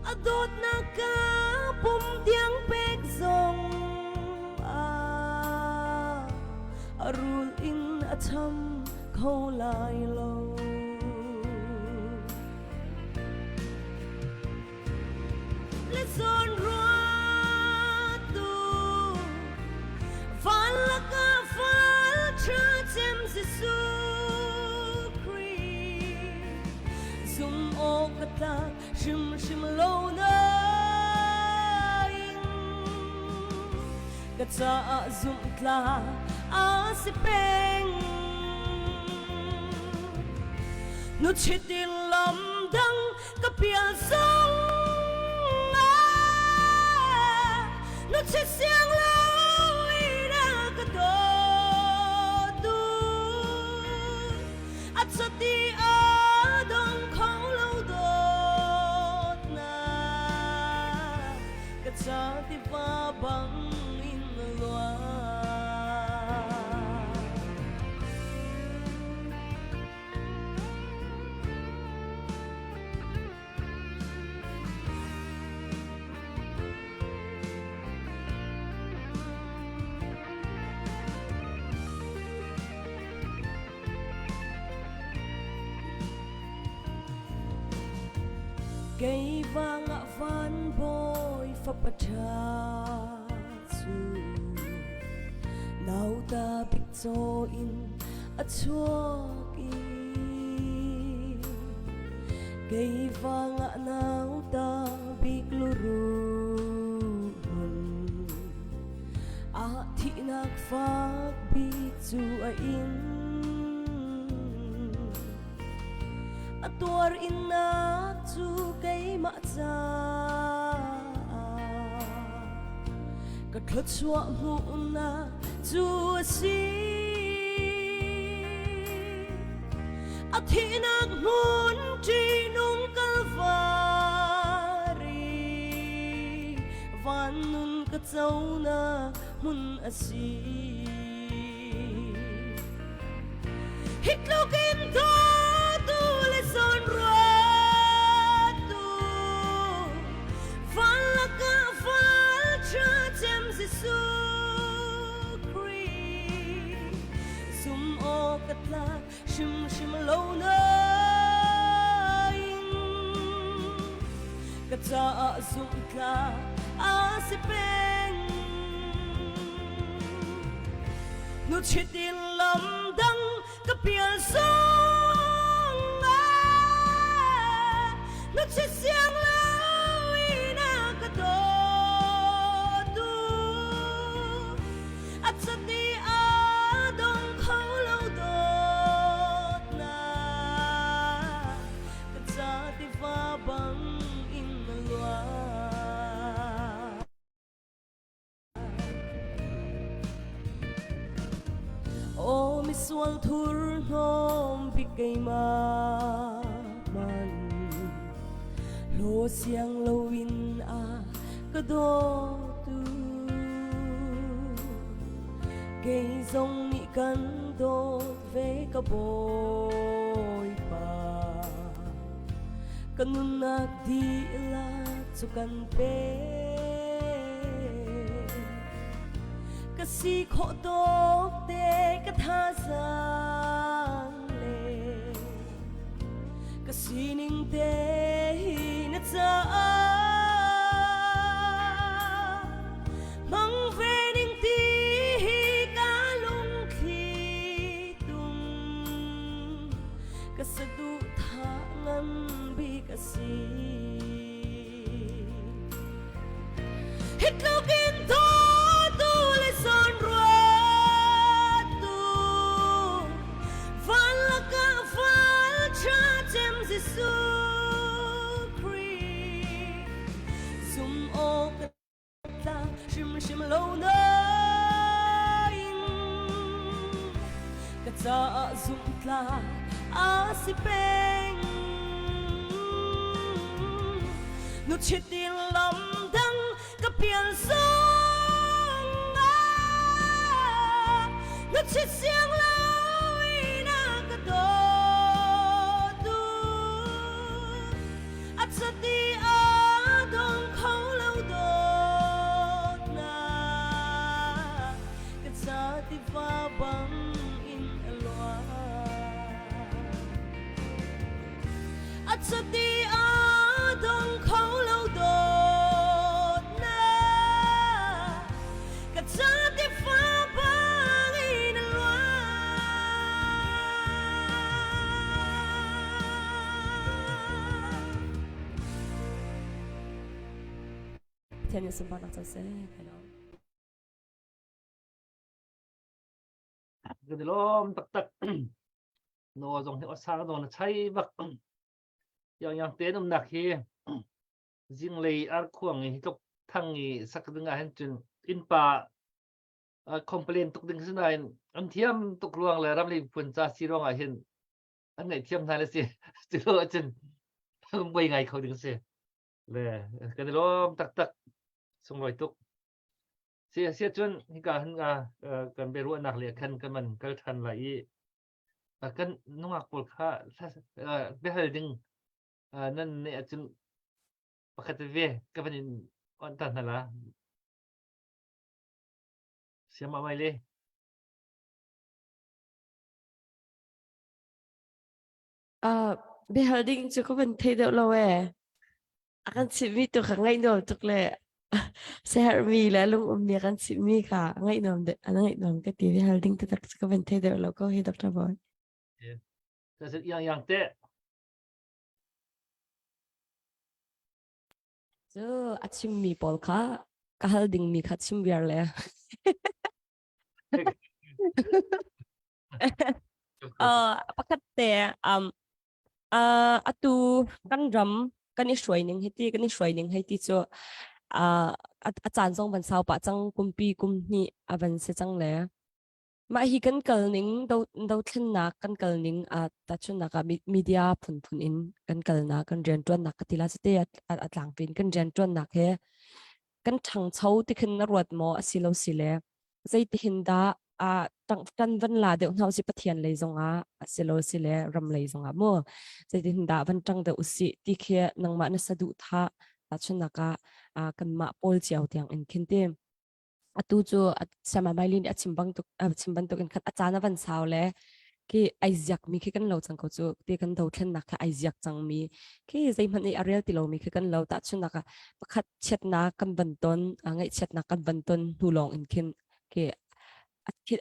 A dawtnak ka pum tiang pek zong ah a rul in a cham kho lai lo. Le zawn ruatu van lakah fal ṭha cem Jesuh Khrih zum awk ka tlak hrimhrim lo nain. Ka caah zumhtla a si peng. Nu chit in lam dang ka pial zong ah nu chit siang lo in a ka dawtu a chati a dong kho lo dawtnak ka ca tiva bang in luang. Kei vangah van bawi fapa ṭha cu nauta bik caw in a chuak i kei vangah nauta bik luruh hmun ah thihnak fak bik cu a ing. A tuar innak cu keimah caah ka thluachuah hmuhnak cu a si. A thihnak hmun ṭihnung Kalvari van nun ka conak hmun a si. Hi tluk in dawtu le zawnruattu van lakah val ṭha cem Jesuh Khrih zum awk a tlak hrimhrim lo nain ka caah zumhtlak a si peng. Nu chit in lam dang ka pial zong ah nu chit siang lo in a ka dawtu a chati a dong kho lo dawtnak ka ca tiva bang in na luang. Aw misual thurhnawm bik keimah man hlaw siang loin a ka dawtu kei zong nih kan dawt ve ka Bawipa ka nunnak dihlak cu kan pek ka si khawh tawk te ka thazaang le ka sining te hi na caah hmang ve ning ti hi ka lungthli tum ka saduhthah ngan bik a si. Hi tluk in dawtu le zawnruattu van lakah val ṭha cem Jesuh Khrih zum awk tla hrimhrim lo nain ka caah zumhtla a si peng. Nu chit in lam dang ka pial zong ah nu chit siang lo in a ka dawtu a chati a dong kho lo dawtnak ka ca tiva bang in a luang. A chati a dong kho lo dawtnak ka ca tiva bang in a luang. Pathian nih sunparnak co seh. Kai lawm. Kan i lawm taktak. No zong hi osang zong na chai bak. Yang yang te umnak hi zinglei arkhuang i tluk thang i sak ding ah hin cun innpa complain tuk ding si nain an thiam tuk ruang le ramli phun ca si ruang ah hin an ngaihthiam hna le si culo ahcun buai ngai kho ding si le kan i lawm taktak sunglawi tuk si si cun hika hin kan biaruahnak le khan kan man kal than lai i kan nungak pawl kha biahal ding nan ne ahcun pakhat ve ka van in on ta hna la siama mai le Uh, biahal ding cu ka van thei deuh lo ee. A kan chimhmi tu kha ngaih nuam tuk le seherhmi le lung ummi a kan chimhmi kha ngaih nuam de an ngaih nuam ka ti biahal ding taktak cu ka van thei deuh lo ko hi Dr. Boy. Yang yang te. Cu a chimmi pawl kha ka hal dingmi kha chim viar le. Uh, pakhat te um uh, atu kan ram kan i hruai ning hiti kan i hruai ning hei ti cu uh, a caan zong van sau pah cang kumpi kum hnih a van si cang le mah hi kan kal ning do dothlennak kan kal ning a tahchunnak ah media phunphun in kan kalnak kan rianṭuannak ka ti la cite a tlangpi in kan rianṭuannak he kan ṭhangcho ti khin na ruat maw a si lo si le zeitihin dah a ṭan van la deuh hna usih Pathian lei zongah a si lo si le ram lei zongah mu zeitin dah van ṭang deuh usih ti khi nangmah na saduhthah tahchunhnak ah kanmah pawl cio tiang in khin ti atu cu Sama Maili nih a chim bantuk a chim bantuk in khan a caan a van sau le khi ai ziak mi khi kan lo cang ko cu ti kan dothlennak kha ai ziak cang mi khi zeihmanh i a rel ti lomi khi kan lo tahchunhnak ah pakhat chiatnak kan van ton ngaihchiatnak kan van ton hnu lawng in khin khi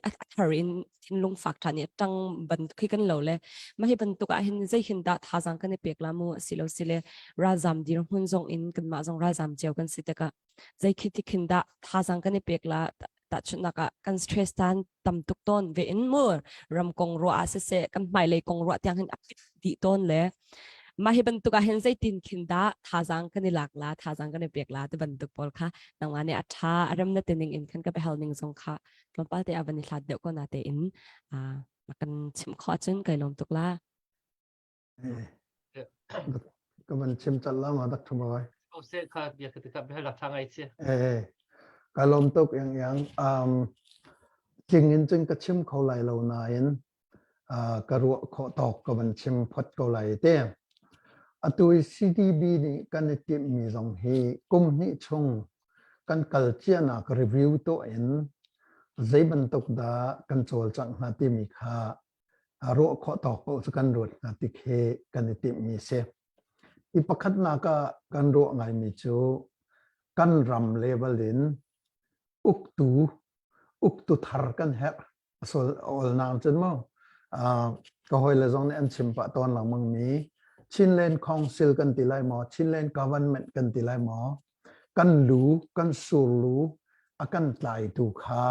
a thar in thinlung fak ṭhan i a ṭang ban khi kan lo le mah hi bantuk ah hin zei hin dah thazaang kan i pek la mu si lo si le ralzam dirhmun zong in kanmah zong ralzam cio kan si tikah zei khi ti khin dah thazaang kan i pek la tahchunhnak ah kan stress tan tam tuk tawn ve in mu ram kong ruah ah siseh kan hmailei kong ruah tiang hin a fit dih tawn le mah hi bantuk ah hin zeitin khin dah thazaang kan i lak la thazaang kan i pek la ti bantuk pawl kha nangmah nih a tha a rem na tining in khan ka behal ning zong kha tlawmpal te a van i hlat deuh ko na te in a kan chimh khawh ahcun kai lawm tuk la Ka van chim cal la ma dak thamoi. O se kha bia ka ka bia la tha ngai che. Eh ka lom tuk yang yang um tling in cun ka chim kho lai lo nain ka ruah khawh tawk ka van chim phot ko lai te. Atu i CDB nih kan i timhmi zong hi kum hnih chung kan kal cianak review tuah in zei bantuk dah kan cawlcangh hnga timi kha ruah khawh tawk paoh cu kan ruat hna ti khi kan i timhmi si. I pakhatnak ah kan ruah ngaimi cu kan ram level in uktu uktu thar kan herh. Sol olnang cun mu ka hawile zong nih an chim pah tawn lengmang mi Chinland Council kan ti lai maw Chinland Government kan ti lai maw kan lu kan surlu a kan tlaitu kha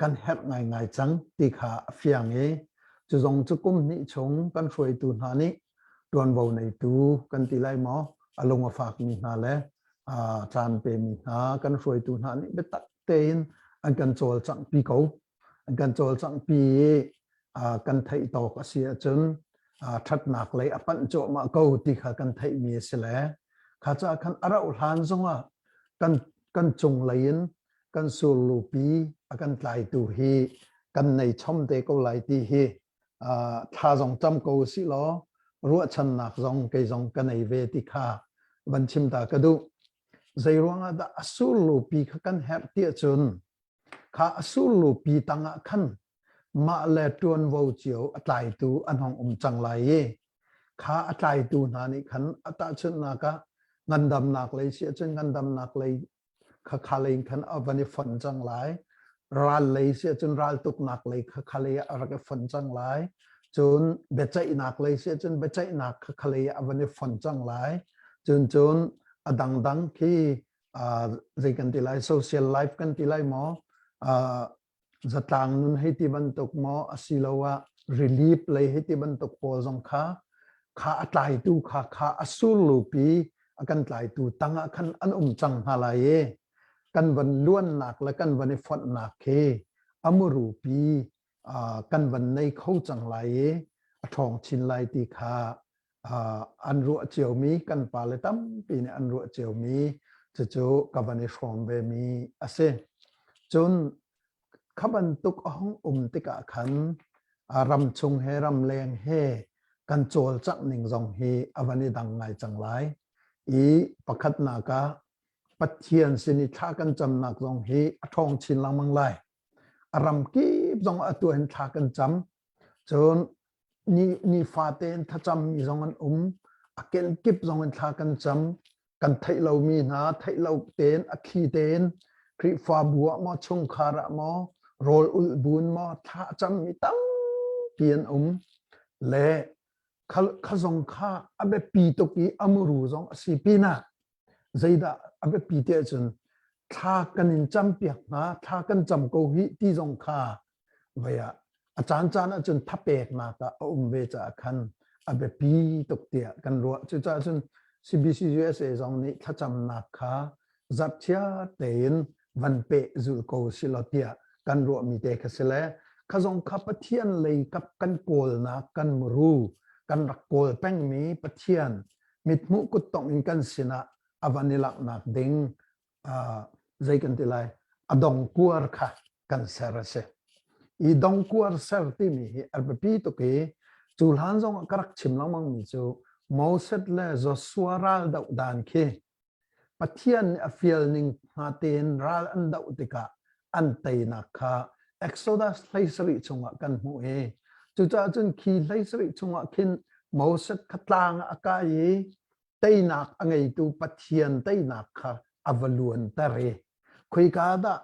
kan herh ngaingai cang ti kha a fiang i cu zong cu kum hnih chung kan hruaitu hna nih ṭuanvo neitu kan ti lai maw a lung a fakmi hna le caan pemi hna kan hruaitu hna nih biatak tein an kan cawlcanghpi ko an kan cawlcanghpi i kan theih tawk a si ahcun ṭhatnak lei a panh cuahmah ko ti kha kan theihmi a si le kha caah khan a rauh hlan zongah kan kan cung lei in kan surlupi a kan tlaitu hi kan nei chom te ko lai ti hi thla zong cam ko si law ruahchannak zong kei zong ka nei ve ti kha van chim ta ka duh zei ruangah dah a surlupi kha kan herh ti ahcun kha a surlupi tangah khan mah le ṭuanvo cio a tlaitu an hong um cang lai i kha a tlaitu hna nih khan a tahchunhnak ah ngandamnak lei si ahcun ngandamnak lei kha kha lei khan a van i fonh cang lai ral lei si ahcun raltuknak lei kha kha lei ah a rak i fonh cang lai cun biaceihnak lei si ahcun biaceihnak kha kha lei ah a van i fonh cang lai cun cun a dangdang khi zei kan ti lai social life kan ti lai maw? Zatlang nun hei ti bantuk maw asiloah relief lei hei ti bantuk pawl zong kha kha a tlaitu kha kha a surlupi a kan tlaitu tangah khan an um cang hna lai i kan van luannak le kan van i fonhnak khi a murupi kan van nei kho cang lai i a ṭhawng chin lai ti kha an ruah ciomi kan pale tampi nih an ruah ciomi cucu ka van i hrawm ve mi a si. Cun kha bantuk a hung um tikah khan ram chung he ram leng he kan cawlcangh ning zong hi a van i dang ngai cang lai. I pakhatnak ah Pathian sin i thla kan camnak zong hi a ṭhawng chin lengmang lai. A ram kip zong atu hin thla kan cam. Cun ni nifate in thlacammi zong an um. A kenkip zong in thla kan cam. Kan theih lomi hna theih lo tein a thli tein Khrihfabu ah maw chungkhar ah maw rawl ulh buin maw thla a cammi tampi an um. Le kha, kha zong kha a biapi tuk i a muru zong a si pinah zeidah a biapi ti ahcun thla kan in campiak hna, thla kan cam ko hih ti zong kha vei ah a caancaan ahcun thapeknak ah a um ve caah khan a biapi tuk tiah kan ruah. Cucaah cun CBC USA zong nih thlacamnak kha zarhchiar tein van peh zul ko silaw tiah kan ruahmi te kha si le kha zong kha Pathian lei kap kan kawlnak kan muru kan rak kawl pengmi Pathian mithmuh kuttongh in kan sinah a van i laknak ding zei kan ti lai a dongkuar kha kan ser a si i dongkuar ser timi hi a biapi tuk i cu hlan zong ah ka rak chim lengmang mi cu Moses le Joshua ral doh dan khi Pathian nih a fial ning hna tein ral an doh tikah an teinak kha Exodus 17 chungah kan hmuh i cucaah cun khi 17 chungah khin Moses kha tlang ah a kai i teinak a ngeitu Pathian teinak kha a va luanter i khoika dah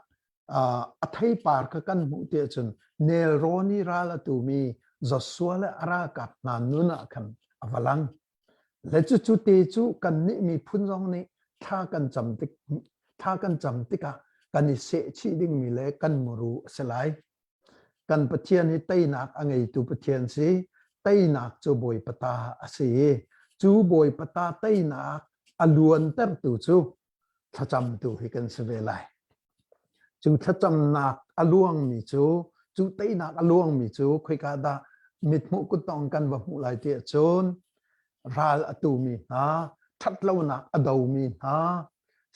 a theipar kha kan hmuh ti ahcun nelrawn i ral a tumi Joshua le a ralkap hna nun ah khan a va lang. Le cucu te cu kannih miphun zong nih thla kan cam tik thla kan cam tikah kan i sehchih dingmi le kan muru a si lai. Kan Pathian hi teinak a ngeitu Pathian si. Teinak cu Bawipa ta a si i cu Bawipa ta teinak a luantertu cu thlacamtu hi kan si ve lai. Cu thlacamnak a luangmi cu, cu teinak a luangmi cu khoika dah mithmuh kuttong kan va hmuh lai ti ahcun ral a tumi hna, ṭhatlonak a domi hna,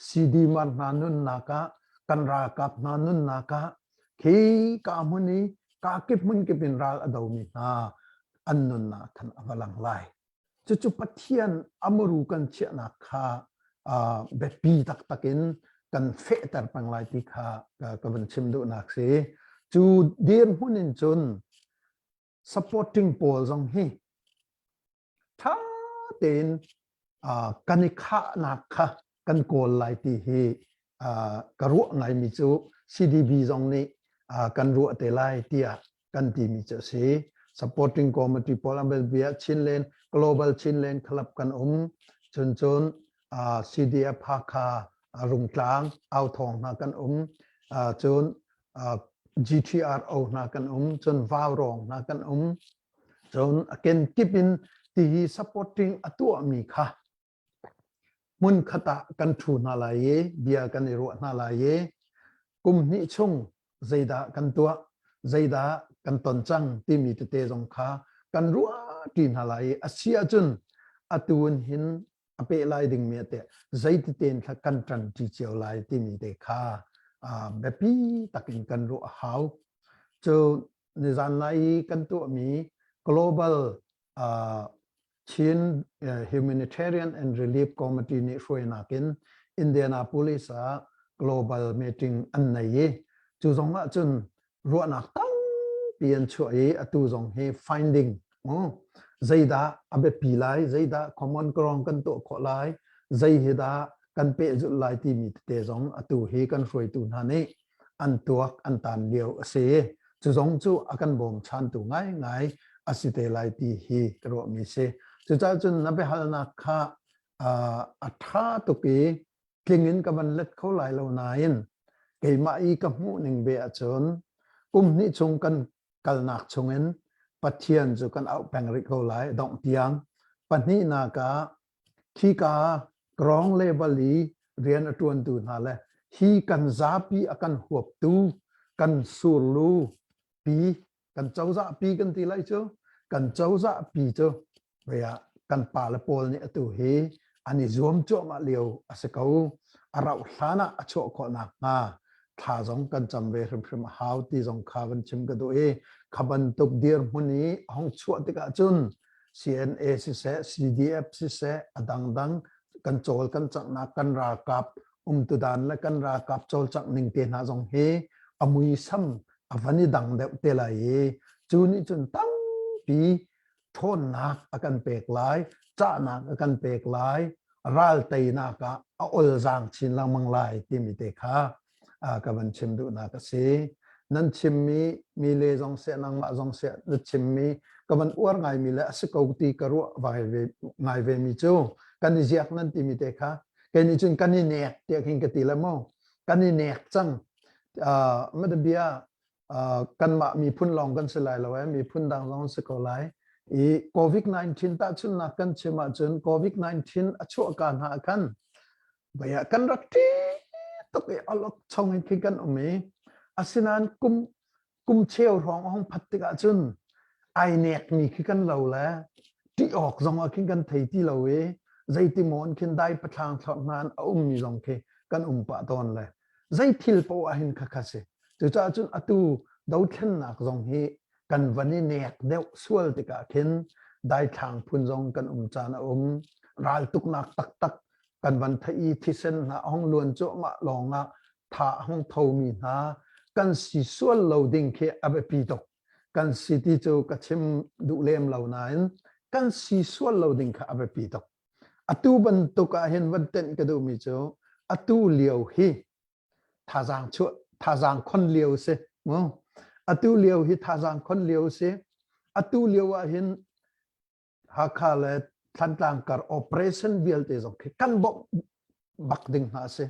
CD-mar hna nunnak ah, kan ralkap hna nunnak ah, khi ka hmun i ka kip hmun kip in ral a domi hna an nunnak khan a va lang lai. Cucu Pathian amuru kan chiahnak kha biapi taktak in kan fehter peng lai ti kha ka van chim duhnak si. Cu dirhmun in cun supporting pawl zong hi ṭha tein kan i khahnak kha kan kawl lai ti hi ka ruah ngaimi cu CDB zong nih kan ruah te lai tiah kan timi cu a si. Supporting committee pawl an bia Chinland Global Chinland Club kan um cun cun CDF Hakha Rungtlang Authawng hna kan um cun GTRO hna kan um cun Vaurawng hna kan um Cun a kenkip in tihi supporting a tuahmi kha hmunkhat ah kan ṭhu hna lai i bia kan i ruah hna lai i kum hnih chung zeidah kan tuah, zeidah kan ton cang timi tete zong kha kan ruahṭi hna lai i a si ahcun atu in hin a peh lai dingmi a te zeiti tein thla kan ṭanṭi cio lai timi te kha biapi takin kan ruah a hau. Cu nizan lai i kan tuahmi Global uh, Chin Humanitarian and Relief Committee nih hruainak in Indianapolis ah global meeting an nei i cu zong ah cun ruahnak tampi an chuah i atu zong hi finding zeidah a biapi lai zeidah common ground kan tuah khawh lai zei hi dah kan pehzulh lai timi tete zong atu hi kan hruaitu hna nih an tuak an tan lio a si. Cu zong cu a kan bawmchantu ngaingai a si te lai ti hi ka ruahmi si. Cucaah cun na biahalnak kha a ṭha tuk i tling in ka van let kho lai lo nain keimah i ka hmuh ning ve ahcun. Kum hnih chung kan kalnak chungin Pathian cu kan auh peng rih ko lai dongh tiang. Pahnihnak ah khika ground level i rian a ṭuantu hna le hi kan zapi a kan huaptu kan surlu pi kan cozah pi kan ti lai cu kan cozah pi cu ah kan pale pawl nih atu hi an i zuam cuahmah lio a si ko. A rauh hlan ah a chuah khawh nakhnga thla zong kan cam ve hrimhrim a hau ti zong kha van chim ka duh i kha bantuk dirhmun i a hong chuah tikah cun CNA siseh CDF siseh a dangdang kan cawl kan canghnak kan ralkap umtudan le kan ralkap cawlcangh ning te hna zong hi a muisam a van i dang deuh te lai i cu nih cun tampi ṭhawnnak a kan pek lai, cahnak a kan pek lai, ral teinak ah a olzaang chin lengmang lai timi te kha ka van chim duhnak a si. Nan chimmi mi le zong seh nangmah zong seh na chimmi ka van uar ngaimi le a si ko ti ka ruah ngai ve mi cu kan i ziak nan timi te kha kei nih cun kan i nek tiah khin ka ti le mu kan i nek cang. Bia kanmah miphun lawng kan si lai lo eh miphun dang zong si ko lai i COVID-19 tahchunhnak kan chim ahcun COVID-19 a chuahka hna ah khan baya kan rak ṭih tuk i alok chong in khi kan um i asinain kum kum cheu hrawng a hung phat tikah cun ai nek mi khi kan lo le ṭih awk zong ah khin kan thei ti lo i zeiti maw in khin dai pathlang thlorh hna a ummi zong khi kan um pah tawn le zei thil poah ah hin khakha si. Cucaah cun atu dothlennak zong hi kan van i nek deuh sual tikah khin daithlang phun zong kan um caan a um. Raltuknak taktak kan van theih i thisen hna a hung luan cuahmah lawngah tha a hung thomi hna kan si sual lo ding khi a biapi tuk. Kan si ti cu ka chim duh lem lo nain kan si sual lo ding kha a biapi tuk. Atu bantuk ah hin van tenh ka duhmi cu atu lio hi thazaang chuah thazaang khon lio si mu atu lio hi thazaang khon lio si atu lio ah hin Hakha le Thantlang kar operation vialte zong khi kan bawmh bak ding hna si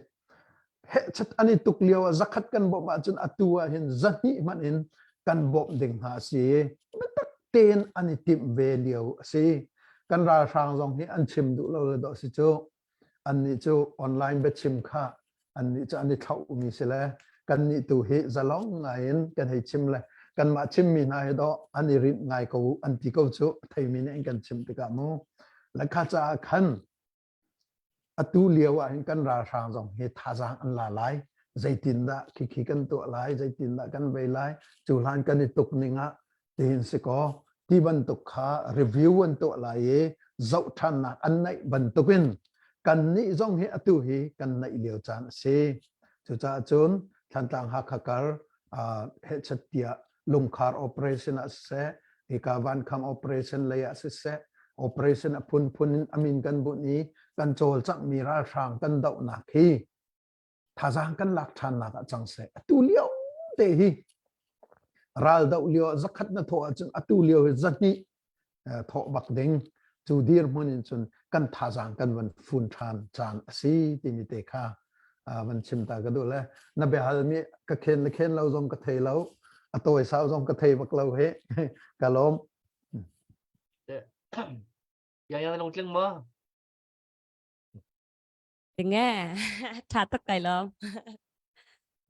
hehchat an i tuk lio ah zakhat kan bawmh ahcun atu ah hin zahnih hmanh in kan bawmh ding hna a si biatak tein an i timh ve lio a si kan ralhrang zong hi an chim duh lo le dawh si cu annih cu online biachim kha annih cu an i thlauhmi si le kannih tu hi zalong ngai in kan hei chim le kanmah chimmi hna hi dawh an i rinh ngai ko an ti ko cu theimi nih an kan chim tikah mu lekha caah khan Atu lio ah hin kan ralhrang zong hi thazaang an la lai. Zeitindah khikhi kan tuah lai, zeitindah kan vei lai, cu hlan kan i tuk ning ah tihin si kaw ti bantuk kha review an tuah lai i zoh ṭhannak an neih bantukin kannih zong hi atu hi kan neih lio caan a si. Cucaah cun Thantlang Hakha kar hehchat tiah lungkhar operation ah siseh, hika vankham operation lei ah siseh, operation a phunphun in amin kan bunh i kan cawlcanghmi ralhrang kan dohnak hi thazaang kan lak ṭhannak ah cang seh. Atu lio te hi ral doh lio zakhat na thawh ahcun atu lio hi zahnih thawh bak ding cu dirhmun in cun kan thazaang kan van fun ṭhan caan a si timi te kha van chim ta ka duh le na biahal mi ka khen le khen lo zong ka thei lo a tawi sau zong ka thei bak lo he ka lawm. Yang yang lung tling maw? Tling e. Tha tuk kai lawm.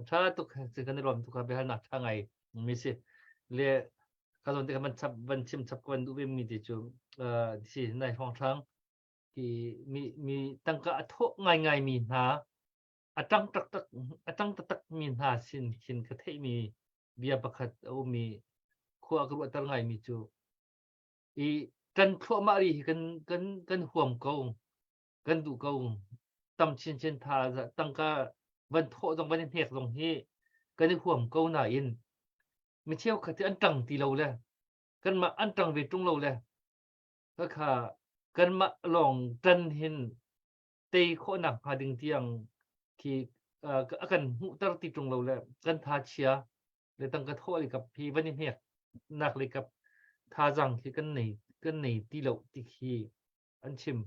Tha tuk kan i lawm tuk biahalnak tha ngai mi si. Le ka zawn te kan van chap van chim chap ka van duh ve mi te cu si nai hrawng hrang ki mi mi tangka a thawh ngai ngai mi hna a tang taktak a tang taktak mi hna sin khin ka theih mi bia pakhat a um mi khua ka ruahter ngai mi cu i kan thluahmah ri hi kan kan kan huam ko kan duh ko tam chinchin tha tangka van thawh zong van i hnek zong hi kan i huam ko nain mi cheukhat hi an ṭang ti lo le kanmah an ṭang ve ṭung lo le khakha kanmah lawng ṭan hin tei khawhnak hnga ding tiang khi a kan hmuhter ti ṭung lo le kan tha chia le tangka thawh le kap hi van i hnek nak le kap thazang khi kan nei ti lo ti khi an chim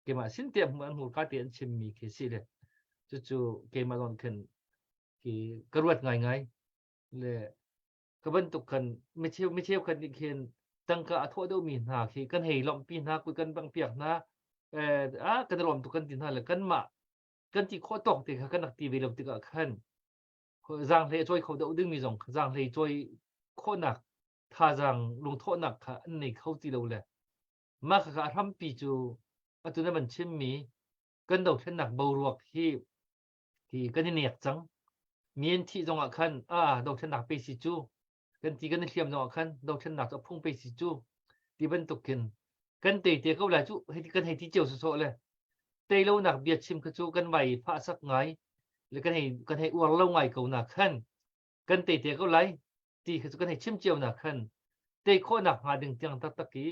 keimah sin te an hmurka te an chim mi khi si le cucu keimah lon khin ki ka ruat ngai ngai le. Ka bantuk khan micheu micheu khat nih khin tangka a thawh deuhmi hna khi kan hei lawmhpi hna, kut kan bangh piak hna, eh, ah kan i lawm tuk kan ti hna le kanmah kan ti khawh tawk te kha kan rak ti ve lo tikah khan zaanghlei a cawi kho deuh dingmi zong zaanghlei cawi khawhnak thazaang lungthawhnak kha an nei kho ti lo le mah khakha a hrampi cu atu na van chimmi kan dothlennak boruak hi hi kan i nek cang. Mi an thih zongah khan a dothlennak pe si cu kan ti kan i hliam zongah khan dothlennak cu a phung pe si cu ti bantuk khin kan tei te ko lai cu hei kan hei ti cio sawsawh le tei lonak bia chim kha cu kan vai fah sak ngai le kan hei kan hei uar lo ngai ko na khan kan tei te ko lai ti kha cu kan hei chim cio na khan tei khawhnak hnga ding tiang taktak i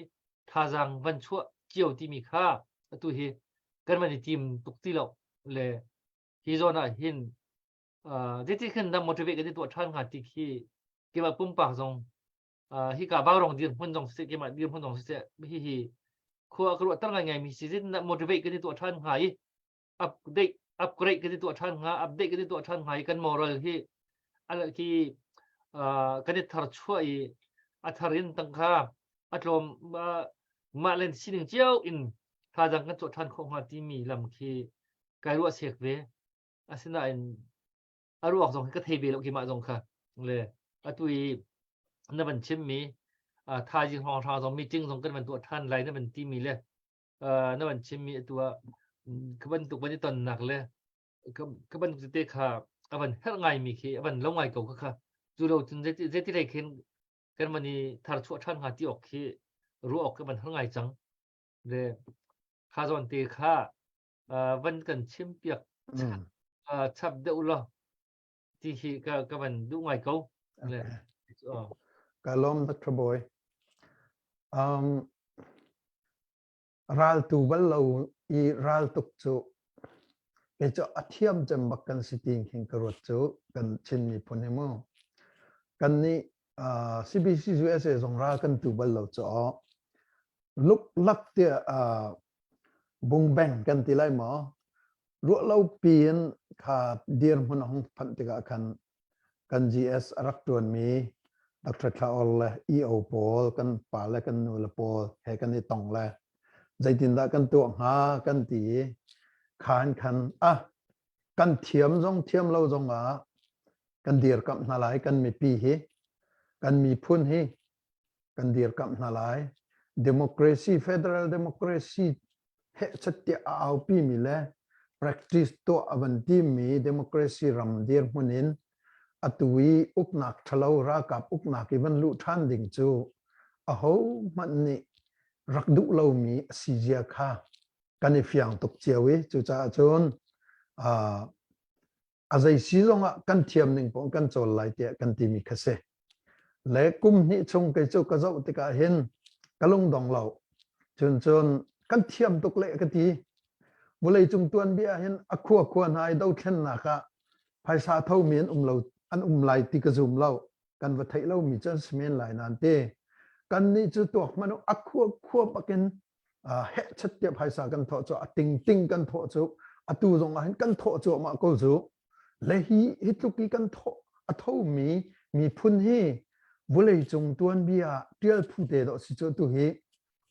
thazaang van chuah cio timi kha atu hi kan van i tim tuk ti lo le hi zawn ah hin zeiti khin dah motivate kan i tuah ṭhan hnga ti khi keimah pumpak zong hi ka Vaurawng dirhmun zong siseh keimah dirhmun zong siseh hi hi khua ka ruahter ngaingai mi si zeitindah motivate kan i tuah ṭhan hnga i update upgrade kan i tuah ṭhan hnga update kan i tuah ṭhan hnga i kan moral hi khi kan i thar chuah i a thar in tangka a tlawm mah len sining cio in thazaang kan chuah ṭhan khawh hnga timi lam khi kai ruah sek ve. Asinain a ruak zong hi ka thei ve lo keimah zong kha. Le atu i na van chimmi thaizing hrawnghrang zong meeting zong kan van tuah ṭhan lai na van timi le na van chimmi atu ah ka bantuk van i tonnak le ka bantuk tete kha a van herh ngaimi khi a van lo ngai ko kha kha cu lo cun zeiti zeiti lei khin kan van i thar chuah ṭhan hnga ti awk khi ruah awk ka van har ngai cang. Le kha zawn te kha van kan chim piak chap deuh law ti hi ka ka van duh ngai ko. Okay. Ka lawm Dr. Boy. Um, raltu bal lo i ral tuk cu kei cu a thiam cem bak kan si ti khin ka ruat cu kan Chin miphun hi mu. Kan nih uh, CBC USA zong ral kan tu bal lo cu luklak tiah uh, bungbeng kan ti lai maw ruah lo piin kha dirhmun a hung phanh tikah khan kan GS a rak ṭuanmi Dr. Thla Or le EO pawl kan pa le kan nu le pawl he kan i tong le zeitindah kan tuah hnga kan ti i khan khan ah kan thiam zong thiam lo zong ah kan dirkamh hna lai kan mipi hi kan miphun hi kan dirkamh hna lai. Democracy, federal democracy hehchat tiah a aupi mi le practice tuah a van timmi democracy ram dirhmun in atu i uknak ṭhalo ralkap uknak i van luh ṭhan ding cu aho hmanh nih rak duh lomi a si zia kha kan i fiang tuk cio i cucaah cun a zei si zongah kan thiam ning paoh kan cawl lai tiah kan timi kha si. Le kum hnih chung kei cu ka zoh tikah hin ka lungdong lo. Cun cun kan thiam tuk le ka ti. Vawlei cung tuanbia hin a khua khua hna i dothlennak ah phaisa thomi an um lo an um lai ti ka zum lo. Kan va theih lomi cu an si men lai nain te. Kan nih cu tuak hmanh a khua khua bakin hehchat tiah phaisa kan thawh cu a tingting kan thawh cu atu zong ah hin kan thawh cuahmah ko cu le hi hi tluk i kan thawh a thomi miphun hi vawleicung tuanbia tial phu te dawh si cu tu hi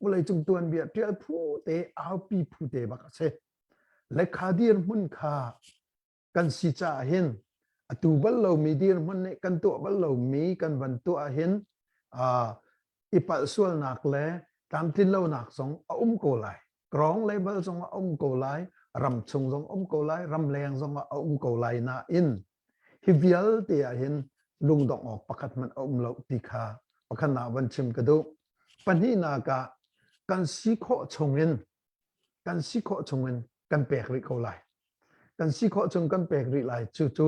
vawleicung tuanbia tial phu te aupi phu te bak a si le kha dirhmun kha kan si caah hin atu bal lomi dirhmun nih kan tuah bal lomi kan van tuah hin i palh sualnak le tlamtlin lonak zong a um ko lai. Ground level zong a um ko lai, ram chung zong um ko lai, ram leng zong ah a um ko lai nain hi vialte ah hin lungdongh awk pakhat hmanh a um lo ti kha pakhatnak van chim ka duh. Pahnihnak ah kan si khawh chungin kan si khawh chungin kan pek rih ko lai. Kan si khawh chung kan pek rih lai. Cu cu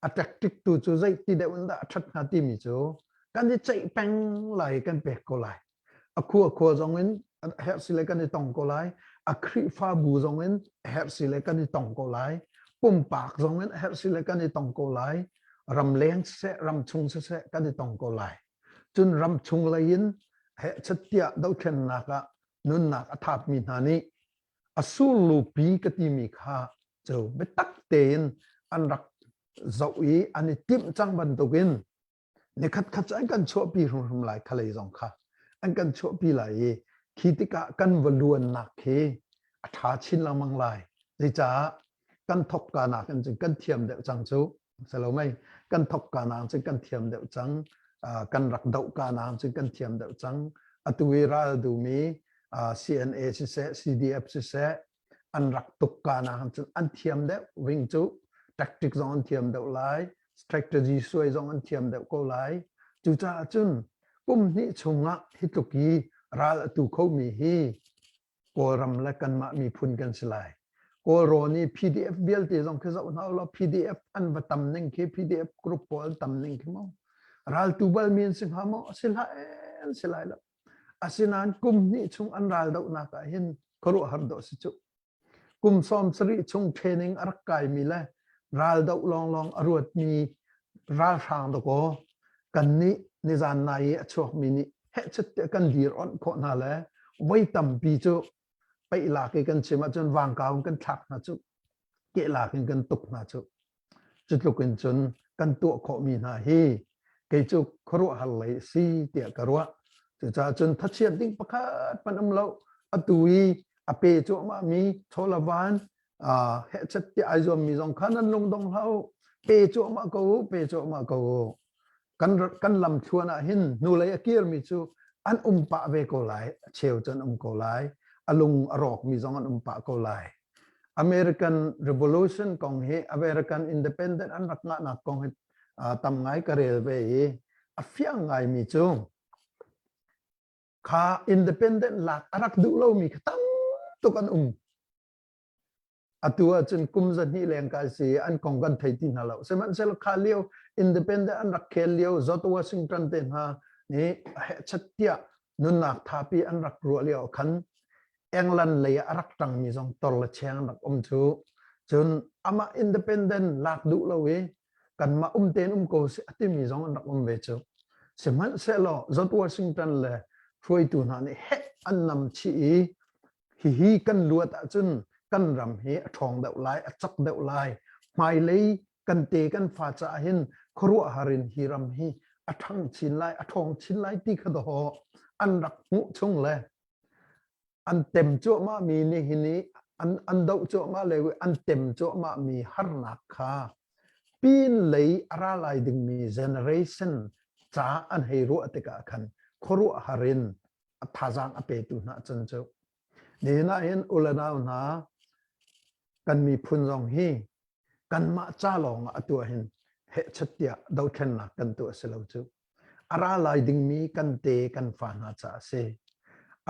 a tactic tu cu zei ti deuh in dah a ṭhat hnga timi cu kan i ceih peng lai kan pek ko lai. A khua khua zong in herh si le kan i tong ko lai. A Khrihfabu zong in herh si le kan i tong ko lai. Pumpak zong in herh si le kan i tong ko lai. Ramleng siseh, ramchung siseh kan i tong ko lai. Cun ramchung lei in hehchat tiah dothlennak ah nunnak a thapmi hna nih a surlupi ka timi kha cu biatak tein an rak zoh i an i timh cang bantukin. Nikhat khat cu an kan chuahpi hrimhrim lai khalei zong kha an kan chuahpi lai i khi tikah kan va luannak khi a ṭha chin lengmang lai. Zeicah kan thok ka nak in cun kan thiam deuh cang cu selo mei kan thok ka nak cun kan thiam deuh cang kan rak doh ka nak cun kan thiam deuh cang atu i ral dumi CNA siseh CDF siseh an rak tuk ka nak cun an thiam deuh wing cu tactic zong an thiam deuh lai strategy suai zong an thiam deuh ko lai cucaah cun kum hnih chungah hi tluk i ral atu khomi hi Kawlram le kanmah miphun kan si lai. Kawlrawn i PDF vialte zong khi zoh hna ulaw PDF an va tam ning khi PDF group pawl an tam ning khi maw raltu bal mi an si hnga maw a si hlah an si lai lo. Asinain kum hnih chung an ral dohnak ah hin khuaruahhar dawh si cu. Kum 70 chung training a rak kaimi le ral doh lawnglawng a ruatmi ralhrang dakaw kannih nizan nai i a chuakmi nih hehchet tiah kan dir onh khawh hna le voi tampi cu peih lak i kan chim ahcun vangkau in kan thlak hna cu kehlak in kan tuk hna cu cu tluk in cun kan tuah khawhmi hna hi kei cu khuaruahhar lei si tiah ka ruah cucaah cun thachiat ding pakhat hmanh um lo atu i a pe cuahmah mi chawlavan hehchet tiah ai zuammi zong kha nan lungdong hlah u pe cuahmah ko u pe cuahmah ko u kan kan lam thluan ah hin hnulei a kirmi cu an um pah ve ko lai a cheu cu an um ko lai a lung a rawkmi zong an um pah ko lai American Revolution kong hi American Independent an rak ngahnak kong hi tam ngai ka rel ve i a fiang ngaimi cu kha independent lak a rak duh lomi kha tam tuk an um Atu ahcun kum zahnih leng kai si an kong kan thei ti hna lo. Sihmanhsehlaw kha lio independent an rak khel lio George Washington te hna nih hehchat tiah nunnak thapi an rak ruah lio khan England lei ah a rak ṭangmi zong tor le cheng an rak um cu. Cun amah independent lak duh lo i kanmah um tein um ko seh a timi zong an rak um ve cu. Sihmanhsehlaw George Washington le hruaitu hna nih heh an nam chih i Hihi kan luat ahcun kan ram hi a ṭhawng deuh lai, a cak deuh lai. Hmailei kan te kan fa caah hin khuaruahhar in hi ram hi a ṭhang chin lai, a ṭhawng chin lai ti kha dawh an rak hmuh chung le an tem cuahmah mi nihin i an, an doh cuahmah le an tem cuahmah mi harnak kha pin lei a ra lai dingmi generation ca an hei ruah tikah khan khuaruahhar in a thazaang a petu hna cun cu nihin ah hin u le nau hna kan miphun zong hi kanmah ca lawng ah atu ah hin hehchat tiah dothlennak kan tuah si lo cu a ra lai dingmi kan te kan fa hna ca a si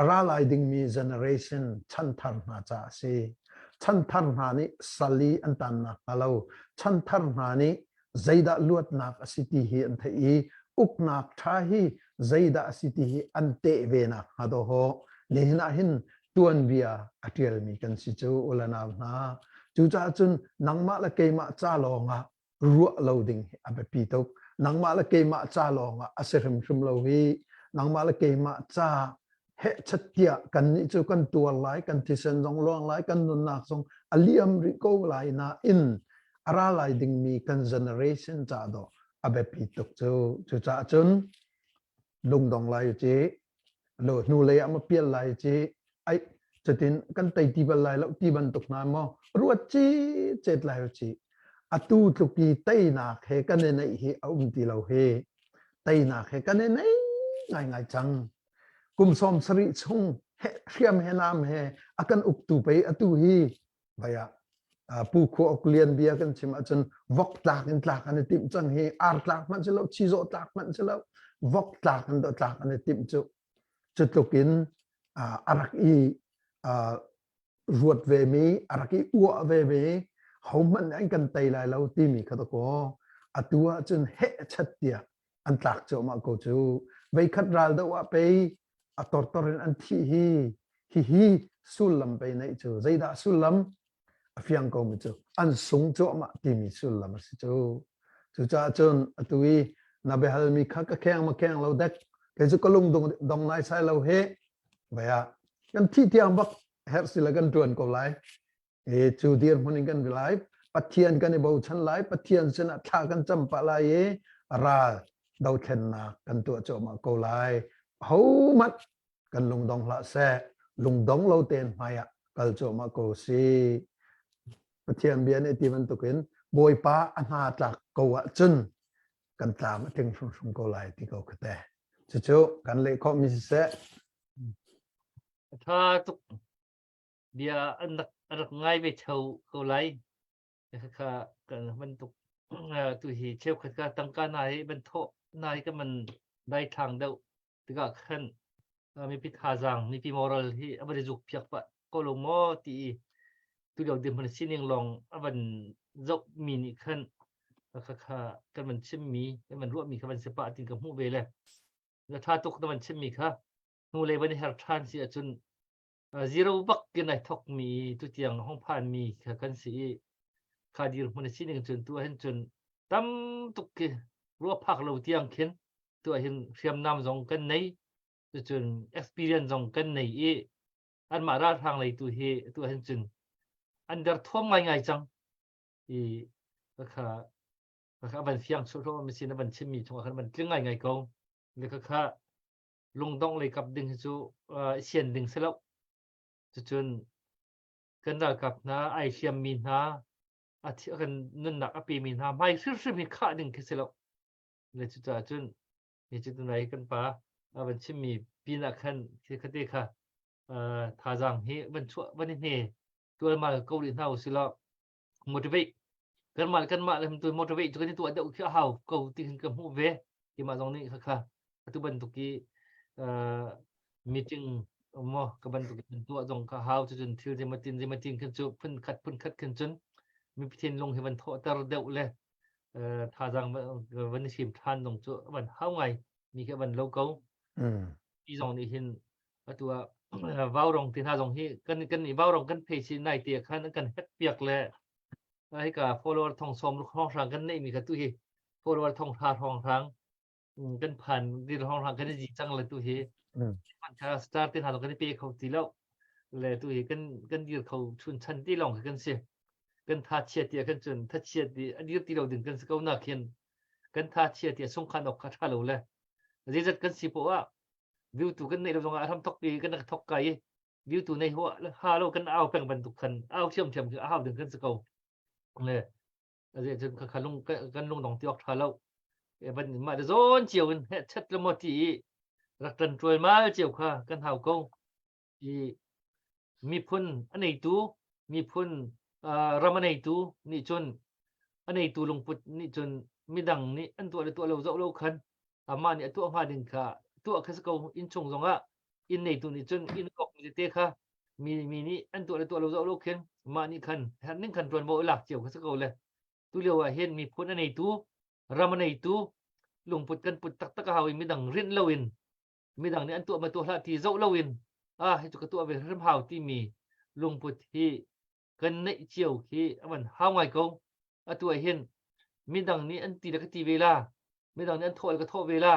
a ra lai dingmi generation chanthar hna ca a si chanthar hna nih sali an tannak hnga lo chanthar hna nih zeidah luatnak a si ti hi an theih i uknak ṭha hi zeidah a si ti hi an teh ve nak hnga dawh nihin ah hin tuanbia a ṭialmi kan si cu ulanau hna cucaah cun nangmah le keimah ca lawngah ruah lo ding hi a biapi tuk nangmah le keimah ca lawngah a si hrimhrim lo hi nangmah le keimah ca hehchat tiah kannih cu kan tuar lai kan thisen zong luang lai kan nunnak zong a liam rih ko lai nain a ra lai dingmi kan generation ca dawh a biapi tuk cu cucaah cun lungdong lai ci lo hnu lei ah ma pial lai ci ai cutin kan tei ti bal lai lo ti bantuk hna maw ruat ci cet lai ci atu tluk i teinak he kan i neih hi a um ti lo hi teinak he kan i nei ngai ngai cang kum 70 chung he hriam he nam he a kan uktu pei atu hi baya pu khu ok lian bia kan chim ahcun vok tlak in tlak an i timh cang hi ar tlak hmanh si lo chizawh tlak hmanh si lo vok tlak in do tlak an i timh cu cu tluk in a rak i ruat ve mi a rak i uah ve mi hohmanh nih an kan tei lai lo timi kha dakaw atu ahcun heh chat tiah an tlak cuahmah ko cu veikhat ral doh ah pei a tortor in an thih hi hihi sullam pei neih cu zeidah sullam a fiang ko mi cu an sung cuahmah timi sullam a si cu cucaah cun atu i na biahal mi kha ka kheng ma kheng lo dek kei cu ka lung dong nai sai lo he vaya kan thih tiang bak herh si le kan tuan ko lai e cu dirhmun in kan lai pathian kan i bochan lai pathian sinah thla kan cam pah lai i ral. Dothlennak kan tuah cuahmah ko lai. Hohmanh kan lungdong hlah seh. Lungdong lo tein hmai ah kal cuahmah ko si. Pathian bia nih ti bantukin Bawipa a hna tlak ko ahcun kan tlam a tling hrimhrim ko lai ti ko kha te. Cucu kan leh khawhmi siseh. A tha tuk. Bia an rak, rak ngai ve theo ko lai. Kha kan bantuk tu hi cheukhat ka tangka na hi ban thawh na hi ka man dai thlang deuh tikah khan mipi thazaang mipi moral hi a van i zuk phiak pah ko lo maw ti i tu lio dirhmun sining lawng a van zoh mi nih khan kha kha kan van chim mi kan van ruah mi kha van si pah tin ka hmuh ve le na tha tuk na van chim mi kha hnu lei van i her than si ahcun zero bak in ai thok mi tu tiang hong phan mi kha kan si i kha dirhmun a sining cun tu ahhin cun tam tuk khi ruah phak lo tiang khin tu ahhin hriamnam zong kan nei cucun experience zong kan nei i anmah ralhrang lei tu hi tu ahhin cun an derthawm ngaingai cang i kha kha van fiang chuhlo mi sin van chimmi chungah khan van tling ngaingai ko le kha kha lungdongh lei kap ding hi cu sian ding si lo cucun kan ralkap hna ai hliammi hna a kan nunnak a pemi hna hmai hrimhrim hi khah ding khi si lo le cucaah cun ni cu tunai kan pa a van chimmi pin ah khan khi khate kha thazaang hi van chuah van i hne tualmal ko rih hna usih motivate kanmah kanmah le tu motivate cu kan i tuah deuh khi a hau ko ti khin ka hmuh ve keimah zong nih kha kha atu bantuk i meeting mo ka bantuk in tuah zong ka hau cu cun thil zeimatin zeimatin khin cu phun khat phun khat khin cun mipi thinlung hi van thawhter deuh le thazaang van i hrim than zong cu van hau ngai mi khi van lo ko ti zong nih hin atu ah vaurong ti hna zong hi kan kan i vaurong kan phei si nai te khan kan hek piak le hika follower thong som hrawng hrang kan neih mi kha tu hi follower thong hra hrawng hrang kan phan dil hrawng hrang kan i ji cang le tu hi man kha star te hna kan i pe kho ti lo le tu hi kan kan dir kho chun chan ti long kan si kan tha chia ti kan chun tha chia ti a dir ti lo ding kan si ko na khin kan tha chia ti sung khan ok kha tha lo le zeizat kan si po ah view tu kan neih lo zongah hram thok pi kan rak thok kai i view tu nei ho ha lo kan au peng bantuk khan au thiam thiam a hau ding kan si ko le aze cun kha kha lung kan lung dong ti ok tha lo e ban ma de zon chiu in he chat lo mo ti i rak tan trual mal chiu kha kan hau ko i miphun a neitu miphun ram a neitu nih cun a neitu lungput nih cun midang nih an tuah le tuah lo zoh lo khan amah nih a tuah hnga ding kha tuah kha si ko innchung zongah inn neitu nih cun inn kok mi tete kha mi mi nih an tuah le tuah lo zoh lo khin mah nih khan herh ning khan ṭuanvo i lak cio kha si ko le tu lio ah hin miphun a neitu ram a neitu lungput kan put taktak a hau i midang rinh loin midang nih an tuah ma tuah hlah ti zoh loin ah hi cu ka tuah ve hrim hau timi lungput hi kan neih cio khi a van hau ngai ko atu ah hin midang nih an ti le ka ti ve la midang nih an thawh le ka thawh ve la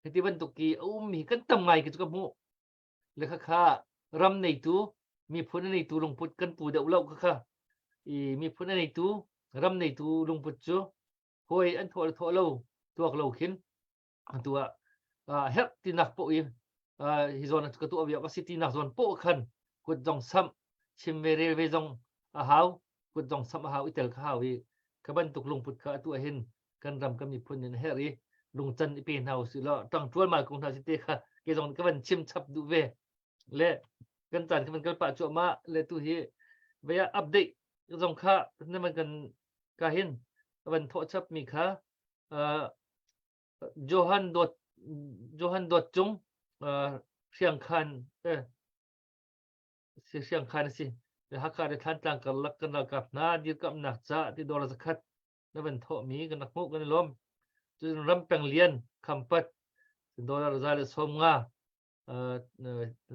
hiti bantuk ki a ummi kan tam ngai ki cu ka hmuh le kha kha ram neitu miphun a neitu lungput kan pu deuh lo kha kha i miphun a neitu ram neitu lungput cu hawi an thawh le thawh lo tuak lo khin atu ah herh tinak poh in hi zawn ka tuah ve awk a si tinak zawn poh khan kut zong samh chim ve rel ve zong a hau kut zong samh a hau i tel kha hau i ka bantuk lungput kha atu hin kan ram kan miphun in herh i lungcan i pe hna usih law tang tual mal ko hna si te kha ke zong ka van chim chap duh ve le kan caan ka van kal pah cuahmah le tu hi vaya update zong kha na van kan ka hin van thawh chap mi kha Johan Dawt Johan Dawt Cung Hriangkhan si Hriangkhan a si. Hakha le Thlantlang karlak kan ralkap hna dirkamhnak ca ti dawr zakhat na van thawhmi kan rak hmuh kan i lawm. Cun Rampeng Lian Khampat dollar 150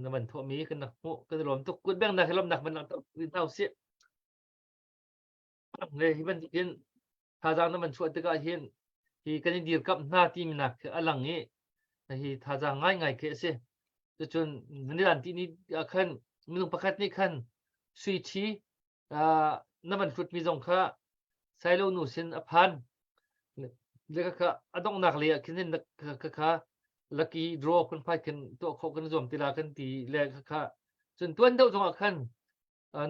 na van thawhmi kan rak hmuh kan i lawm tuk. Kut bengnak hi lawmnak van langhter hna usih. Le hi bantukin thazaang na van chuah tikah hin hi kan i dirkamh hna timi nak khi a lang i hi thazaang ngaingai khi a si. Cucun nilan ti ni ah khan minung pakhat nih khan sui ṭhi na van hlutmi zong kha Sailo nu sin a phan. Le kha a donghnak lei ah khin kha kha lucky draw kun phai khin tuah khawh kan zuam ti la kan ti le kha kha cun tuan deuh zong ah khan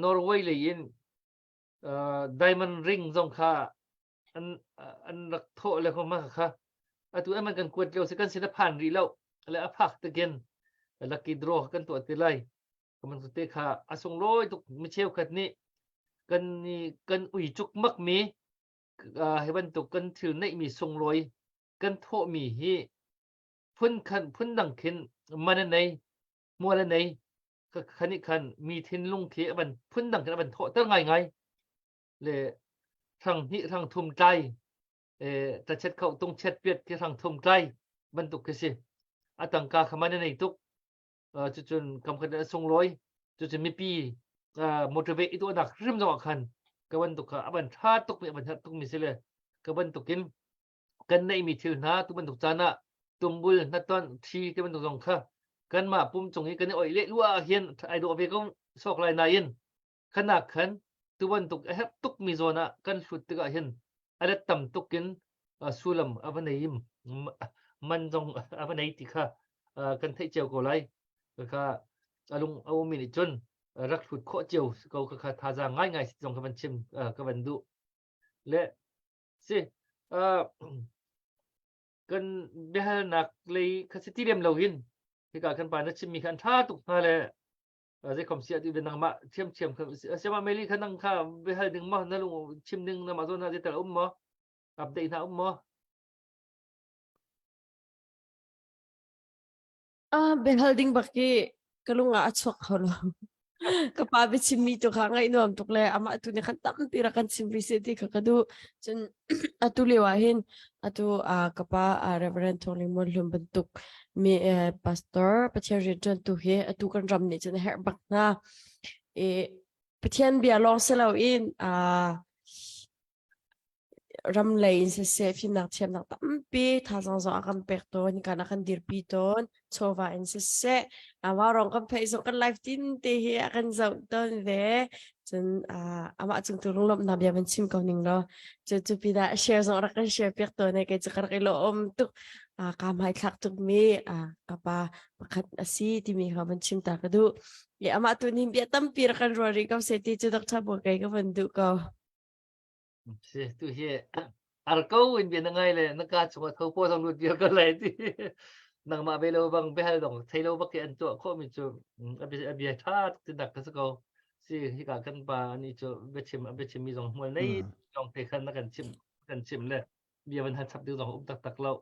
Norway lei in diamond ring zong kha an an rak thawh le ma kha atu an kan kuat lio si kan sin a phan rih lo le a phak takin lucky draw kan tuah ti lai kaman te kha a sunglawi tuk mi cheukhat nih kan ni kan ui cuk mak mi hi bantuk kan thil neih mi sunglawi kan thawh mi hi phun khan phun dang khin man a nei mual a nei khan i khan mi thinlung khi a van phun dang khin a van thawh ter ngai ngai le rang hnih rang thum tlai ta chet kho tung chet piat khi rang thum tlai bantuk khi si a tangka kha man a nei tuk cucun kam khat a sunglawi cucun mipi motivate i tuahnak hrim zong ah khan ka bantuk kha a van tha tuk mi a van herh tuk mi si le ka bantukin kan neihmi thil hna tu bantuk caan ah tumbul hnaton thi te bantuk zong kha kanmah pum cung i kan i oih leh lua ah hin ai dawh ve ko sok lai nain khanak khan tu bantuk a herh tuk mi zawn ah kan hlut tikah hin a let tam tuk in sullam a va nei man zong a va nei ti kha kan theih cio ko lai kha a lung a ummi nih cun rak hlut khawh cio ko kha kha thazaang ngai ngai zong ka van chim ka van duh le si kan biahalnak lei kha si ti lem lo hin hika kan pa na chimmi kha an ṭha tuk hnga le zeikhom si atu nangmah thiamthiam kha siama meli kha nang kha biahal ding maw na lung chim ding nama zawn na zeital um maw update hna um maw Ah, biahal ding bak hi ka lung ah a chuak kho lo. Ka pa biachimmi tu kha ngaih nuam tuk le amah tu nih khan tampi rak kan chim rih seh ti kha ka duh. Cun atu lio ah hin atu ah ka pa ah Reverend Thawng Ling Mual Hlum bantuk mi eh, pastor Pathian rianṭuantu hi atu kan ram nih cun a herh bak hna. I Pathian bia lawng si loin ah ram lei in siseh fimnak thiamnak tampi thazaang zong a kan pek tawn kan a kan dirpi tawn chawva in siseh amah rong kan pheih zong kan life tin te hi a kan zoh tawn ve cun amah cung tu lunglawmhnak bia van chim ko ning law cu cu pinah share zong rak kan share piak tawn e kei cu ka rak i lawm tuk ka hmai thlak tuk mi ka pa pakhat a si timi kha van chim ta ka duh le amah tu nih bia tampi rak kan rual rih ko se ti cu Dr. Bawi kei ka van duh ko Si tu hi ar ko in bia na ngai le na ka chungah tho po zong lut vial ko lai ti nangmah ve lo bang biahal dong thei lo bak an tuah khawh mi cu a bia a bia tha tuk ti dak ka si ko si hika kan pa ani cu biachim a biachim mi zong hmual nei zong te khan na kan chim kan chim le bia van han chap ding zong um tak tak lo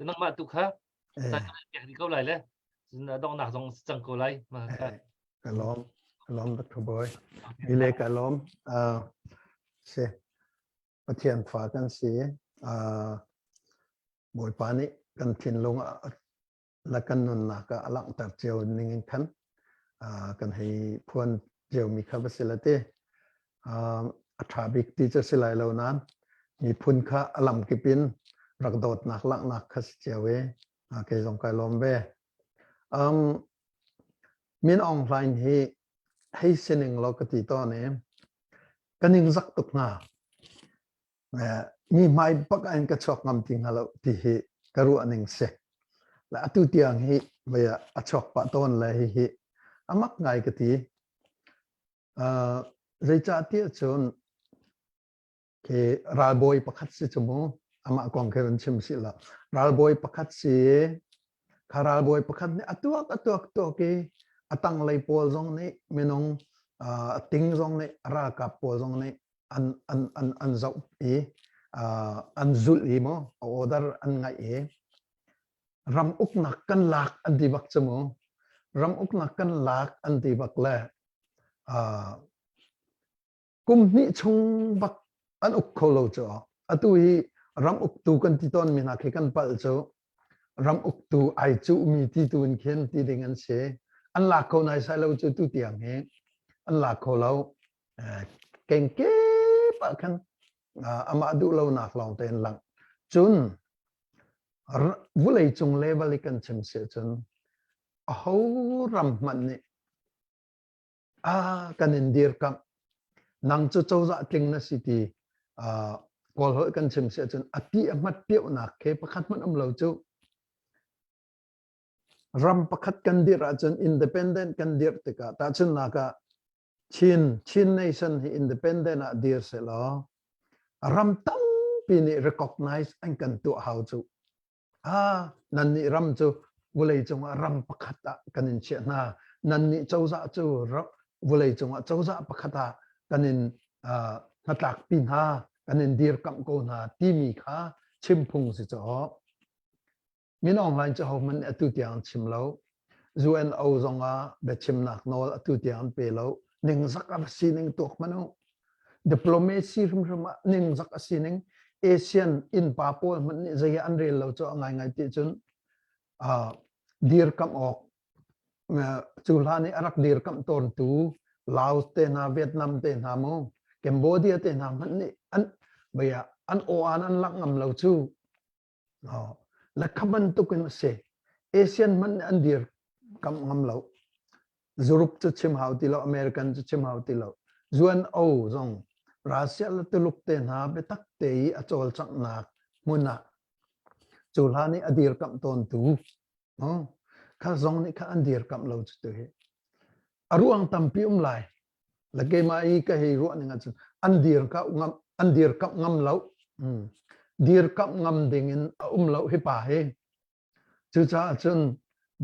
nangmah tu kha ta pek di ko lai le donghnak zong cang ko lai ma ka Ka lawm. Ka lawm Dr. Boy. Mile ka lawm. Uh, si. Pathian fa kan si. Uh, Bawipa nih kan thinlung ah la kan nunnak ah a langhter cio ning in khan uh, kan hei phuan cio mi kha va si la ti. Uh, a ṭha bik ti cu si lai lo nain miphun kha a lamkip in rak dawtnak langhnak kha si cio i uh, kei zong kai lawm ve. Um, Min Aung Hlaing hi hei sining law ka ti tawn i ka ningzak tuk hnga. Mi hmai bak in ka chuak ngam ti hnga lo ti hi ka ruah ning si. Le atu tiang hi vei ah a chuak pah tawn le hihi a mak ngai ka ti. Uh, zeicah tiah cun khi ralbawi pakhat si cu mu amah kong khi run chim si la ralbawi pakhat si kha ralbawi pakhat nih a tuak a tuak tuak i a tanglei pawl zong nih minung a ting zong nih ralkap pawl zong nih an an an an zoh i an zulh i mu a order an ngaih i ram uknak kan lak an ti bak cu mu ram uknak kan lak an ti bak le Kum hnih chung bak an uk kho lo cu. Atu hi ram uktu kan ti tawnmi hna khi kan palh cu. Ram uktu ai cuhmi ti tu in khin ti ding an si. An lak kho naisai lo cu tu tiang hi an lak kho lo. Kengkep ah khan amah duh lonak lawng te in lang. Cun vulei cung level i kan chim si cun aho ram hmanh nih Ah, kan in dirkamh. Nang cu cozah tling na si ti. Uh, Kawl holh kan chim si ahcun a ti a hmat piauhnak khi pakhat hmanh um lo cu. Ram pakhat kan dirh ahcun independent kan dirh tikah tahchunhnak ah Chin Chin Nation hi independent ah dir sehlaw ram tampi nih recognize an kan tuah hau cu. Ah, nannih ram cu vawlei cungah ram pakhat ah kan in chiah hna. Nannih cozah cu vawlei cungah cozah pakhat ah kan in uh, hnatlakpi hna, kan in dirkamh ko hna timi kha chim phung si caw. Min Aung Hlaing cu hohmanh nih atu tiang an chim lo. UNO zong ah biachimnak nawl atu tiang an pe lo. Ningzak a va sining tuak hmanh u. Diplomacy hrimhrim ah ningzak a sining ASEAN innpa pawl hmanh nih zei ah an rel lo cu a ngaingai ti cun uh, dirkamh awk cu hlan i a rak dirkamh tawntu Laos te hna, Vietnam te hna mu, Cambodia te hna hmanh nih an bia an aw-an an langh ngam lo cu. Le kha bantuk in a si. ASEAN hmanh nih an dir kam ngam lo. Europe cu chim hau ti lo, American cu chim hau ti lo. UNO zong Russia le Tuluk te hna biatak te i a cawlcanghnak hmun ah cu hlan i a dirkamh tawntu kha zong nih kha an dirkamh lo cu tu hi. A ruang tampi um lai. Le keimah i ka hei ruah ning ahcun an dir ka ngam an dirkamh ngam lo. Dirkamh ngam ding in a um lo hi pa hi. Cucaah cun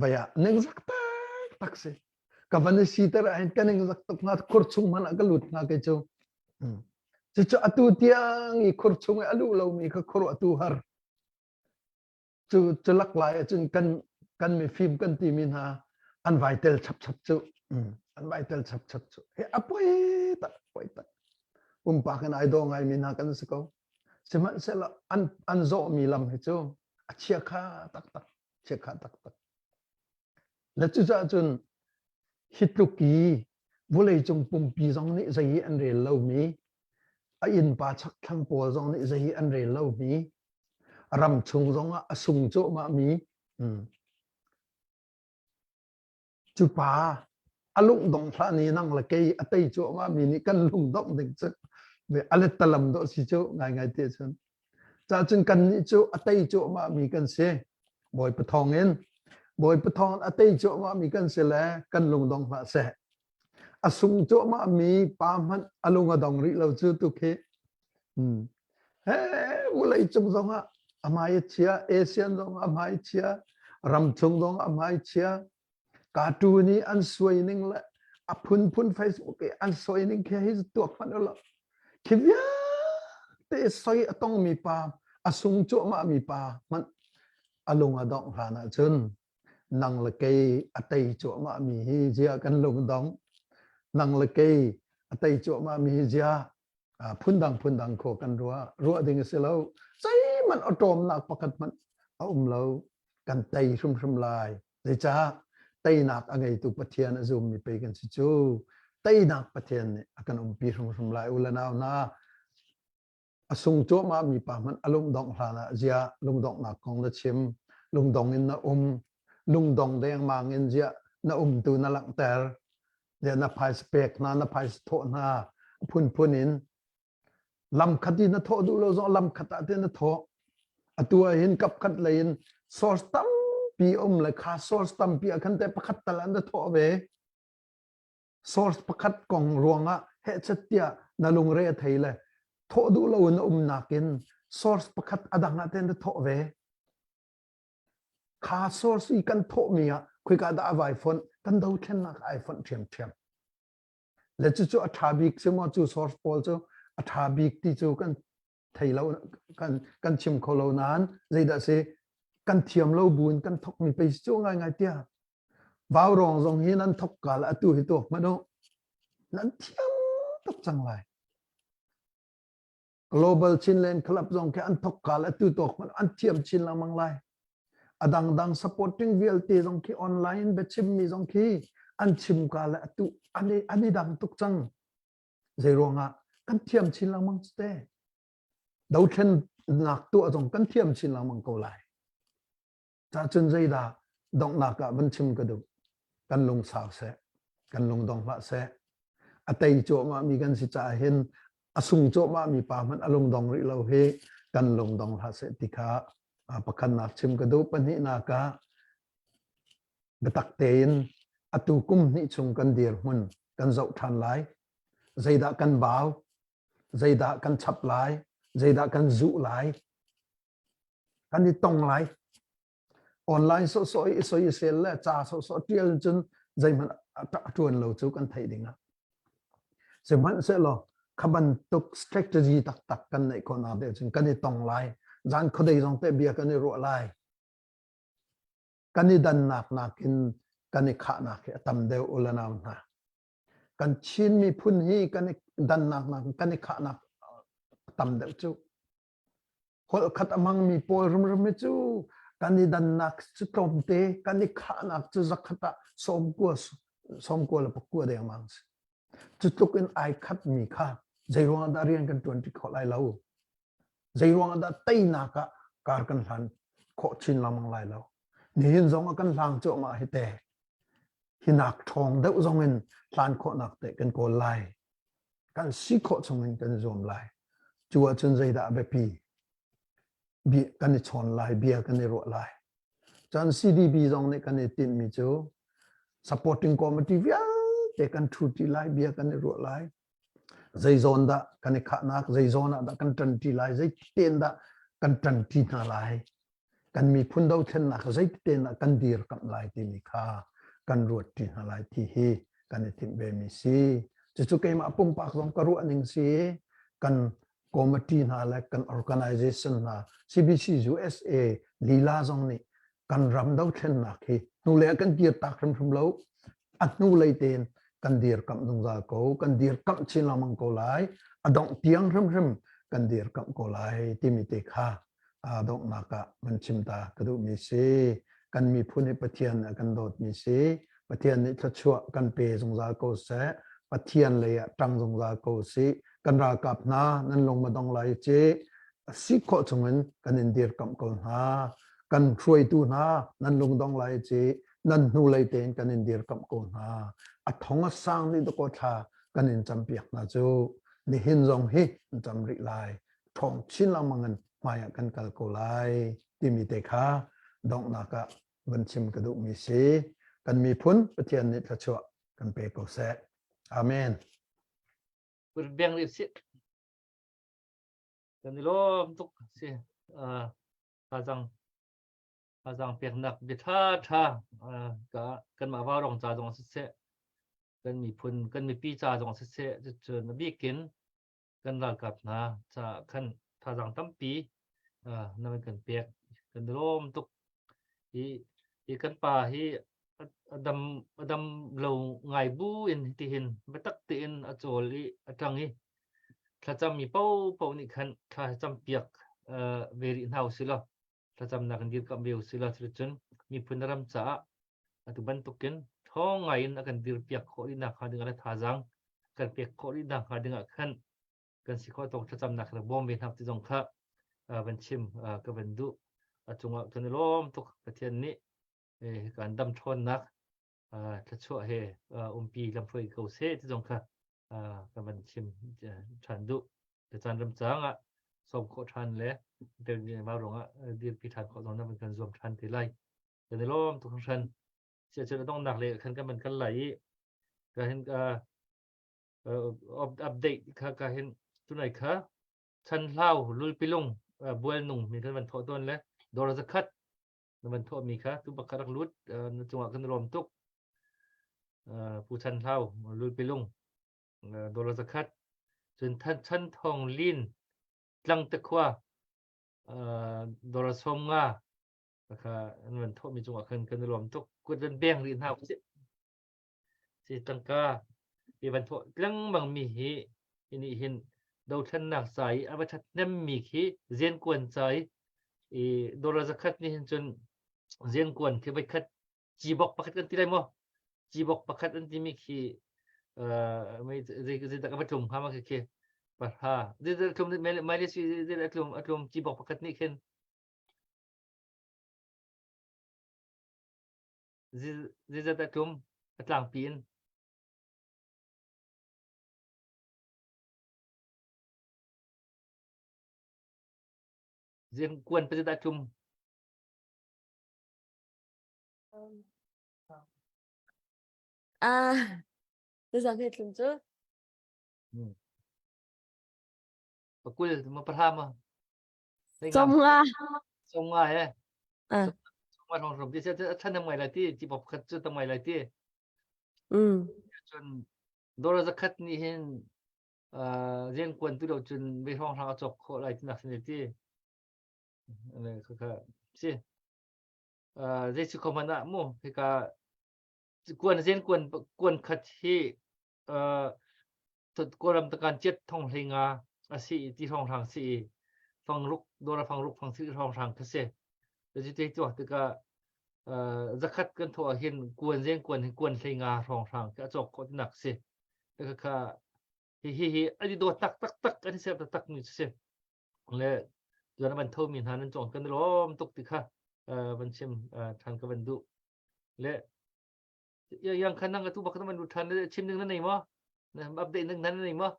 vai ah ningzak taktak si. Ka van i siter ah hin ka ningzak tuk hnga khur chung hmanh ah ka lut hnga kei cu. Cucu atu tiang i khur chung i a luh lomi kha khur atu har. Cu cu lak lai ahcun kan kan mifim kan timi hna an vai tel chapchap cu. An vai tel chapchap cu. Hi a poi tak poi tak. Pumpak in ai daw ngaimi hna kan si ko. Sihmanhsehlaw an an zawhmi lam hi cu a chiakha taktak chiakha taktak. Le cucaah cun hi tluk i vawleicung pumpi zong nih zei hi an rel lomi, a innpa chakthlang pawl zong nih zei hi an rel lomi, ram chung zong ah a sung cuahmahmi, Cu pa a lungdong hlah ni nang le kei a tei cuahmah mi nih kan lungdongh ding cu a lettalam dawh si cu ngaingai te cun. Cahcun kan nih cu a tei cuahmah mi kan si. Bawipa thawng in Bawipa thawng a tei cuahmah mi kan si le kan lungdong hlah seh. A sung cuahmah mi pa hmanh a lung a dong rih lo cu tu khi. Hmm. He vulei cung zong ah a hmai a chia, ASEAN zong a hmai chia, ramchung zong a hmai chia. Cartoon i an suai ning le a phunphun Facebook i an soi ning khi hi tuak hmanh u lo. Khi vialte soi a tongmi pa, a sung cuahmah mi pa hmanh a lung a dongh hlan ahcun nang le kei a tei cuahmah mi hi zia kan lung dong. Nang le kei a tei cuahmah mi hi zia phundang phundang kho kan ruah ruah ding a si lo zeihmanh awṭawmnak pakhat hmanh a um lo kan tei hrimhrim lai zeicah teinak a ngeitu Pathian a zummi pei kan si cu teinak Pathian nih a kan umpi hrimhrim lai u le nau hna a sung cuahmah mi pa hmanh a lungdongh hlan ah ziah lungdonghnak kong na chim lungdong in na um lungdong dengmang in ziah na umtu na langhter le na phaisa pek hna na phaisa thawh hna phunphun in lam khat in na thawh duh lo zong lam khat ah te na thawh atu ah hin kap khat lei in source tampi um le kha source tampi ah khan te pakhat tal an na thawh ve source pakhat kong ruangah hehchet tiah na lungre a thei le thawh duh lo in na um nakin source pakhat adang ah te na thawh ve Kha source i kan thawhmi ah khoika dah a vai fonh kan dothlennak ai fonh ṭhiamṭhiam. Le cucu a ṭha bik cu maw cu source pawl cu a ṭha bik ti cu kan thei lo kan kan chim kho lo nain zeidah si kan thiam lo buin kan thokmi pei cu ngaingai tiah vaurawng zong hi nan thok kal atu hi tuak hmanh u nan thiam tuk cang lai Global Chinland Club zong khi an thok kal atu tawk hmanh an thiam chin lengmang lai. A dangdang supporting vialte zong khi online biachim mi zong khi an chim ka le atu an i, an i dang tuk cang. Zei ruangah kan thiam chin lengmang cu te. Dothlennak tuah zong kan thiam chin lengmang ko lai. Cahcun zeidah donghnak ah van chim ka duh. Kan lung sau seh. Kan lung dong hlah seh. A tei cuahmah mi kan si caah hin. A sung cuahmah mi pa hmanh a lungdong rih lo hi kan lungdong hlah seh ti kha pakhatnak chim ka duh. Pahnihnak ah biatak tein atu kum hnih chung kan dirhmun kan zoh ṭhan lai. Zeidah kan bau? Zeidah kan chap lai? Zeidah kan zuh lai? Kan i tong lai. Online sawhsawh i soisel le ca sawhsawh ṭial cun zeihmanh a ṭuan lo cu kan theih ding ah. Sihmanhsehlaw kha bantuk strategy taktak kan neih khawhnak ding cun kan i tong lai. Zan khuadei zong te bia kan i ruah lai. Kan i dannak nakin kan i khahnak hi a tam deuh u le nau hna. Kan Chin miphun hi kan i dannak nakin kan i khahnak a tam deuh cu. Holh khat a hmangmi pawl rumrum hi cu kan i dannak cu tlawmte, kan i khahnak cu zakhat ah sawmkua sawmkua le pakua dengmang si. Cu tluk in ai khatmi kha zeiruang dah rian kan ṭuanṭi khawh lai lo? Zeiruang dah teinak ah kar kan hlan khawh chin lengmang lai lo? Nihin zong ah kan hlang cuahmah hi te. Hi nak ṭhawng deuh zong in hlan khawhnak te kan kawl lai. Kan si khawh chung in kan zuam lai. Cu ahcun zeidah a biapi? Bia kan i chawn lai, bia kan i ruah lai. Cun CDB zong nih kan i tinhmi cu supporting committee vialte kan ṭhuṭi lai, bia kan i ruah lai. Zei zawn dah kan i khahnak, zei zawn ah dah kan ṭanṭi lai, zei tein dah kan ṭanṭi hna lai. Kan miphun dothlennak zeitein dah kan dirkamh lai timi kha kan ruatṭi hna lai ti hi kan i timh ve mi si. Cucu keimah pumpak zong ka ruah ning si kan committee hna le kan organization hna CBC USA lila zong nih kan ram dothlennak hi hnulei ah kan kir tak hrimhrim lo a hnulei tein kan dirkamh zungzal ko kan dirkamh chin lengmang ko lai a dongh tiang hrimhrim kan dirkamh ko lai timi te kha donghnak ah van chim ta ka duhmi si. Kan miphun hi Pathian a kan dawtmi si. Pathian nih thluachuah kan pe zungzal ko seh. Pathian lei ah ṭang zungzal ko si. Kan ralkap hna nan lung ma dong lai ci. Si khawh chungin kan in dirkamh ko hna. Kan hruaitu hna nan lung dong lai ci. Nan hnu lei tein kan in dirkamh ko hna. A thong a sang nih dakaw thla kan in campiak hna cu. Nihin zong hi an cam rih lai. Ṭhawng chin lengmang in hmaiah kan kal ko lai timi te kha donghnak ah van chim ka duhmi si. Kan miphun Pathian nih thluachuah kan pe ko seh. Amen. Beng rih sih. Kan i lawm tuk si. Thazang thazang peknak bia ṭha ṭha ka kanmah vaurong ca zong siseh kan miphun kan mipi ca zong siseh cucun a bikin kan ralkap hna caah khan thazaang tampi na van kan pek kan lawm tuk hi hi kan pa hi a dam a dam lo ngai bu in tihin biatak tein a cawl i a ṭang i thlacam mi paohpaoh nih khan thla cam piak ve rih hna usih law thlacamnak in dirkamh ve usih law cuticun miphun ram caah atu bantukin ṭhawng ngai in a kan dirpiak khawh rih nakhnga dingah le thazaang kan pek khawh rih nakhnga dingah khan kan si khawh tawk thlacamnak rak bawm ve hna ti zong kha van chim ka van duh. A cungah kan i lawm tuk. Pathian nih kan dam ṭhawnnak thluachuah he umpi lamhruai ko seh ti zong kha ka van chim ṭhan duh. Caan ram caang ah sawm khawh ṭhan le mau ruangah dirpi ṭhan khawh zong na van kan zuam ṭhan te lai. Kan i lawm tuk hringhran. Siacun a donghnak le khan kan van kal lai i ka hin update kha ka hin tunai kha chan hlau lulpilung bualnung mi kan van thawh tawn le dor zakhat na van thawh mi kha tu bak rak lut na cungah kan lawm tuk pu chan hlau lulpilung dollar zakhat cun chan thong lin tlang te khua dollar som nga kha an van thawh mi cungah khan kan i lawm tuk kut van beng rih hna usih si tangka hi van thawh lengmang mi hi ini hin dothlennak ca i a va thathnem mi khi zenkuan ca i i dollar zakhat ni hin cun zenkuan khi voi khat cibok pakhat kan ti lai maw cibok pakhat an timi khi zeidah ka va tlum hnga ma khi khi pahra zeidah tlum mai le si zeidah tlum a tlum cibok pakhat nih khin zeizat a tlum a tlangpi in. Ziang kuan pa dah tlum? Ah, tuzan he tlum cu. Pakul ma pahra ma. Som nga. Som nga he. Ah. Som nga rong rong ti se than ngai lai ti ti pop khat cu tam ngai lai ti. Mm. Cun dora zakhat ni hin rian kuan tu lo cun ve hrawng hrang a cawk khawh lai ti nak sin ti. Le kha kha si. Zei si kho man ah mu hika kuan zen kuan kuan khat hi Kawlram takan chiat thong hlei nga a si i ti hrawnghrang si i fangruk dawra fangruk fang si hrawnghrang kha si. Cu te tuak tikah zakhat kan thawh ah hin kuan zeng kuan hin kuan hlei nga hrawnghrang khi a cawk khawh tinak si. Kha kha hi hi hi an i dawt tak tak tak an i ser taktak mi si. Le tuan van tho mi hna nan cawng kan lawm tuk ti kha van chim than ka van duh. Le yang khan nang tu bak man than chim ding na nei maw na update ding na nei maw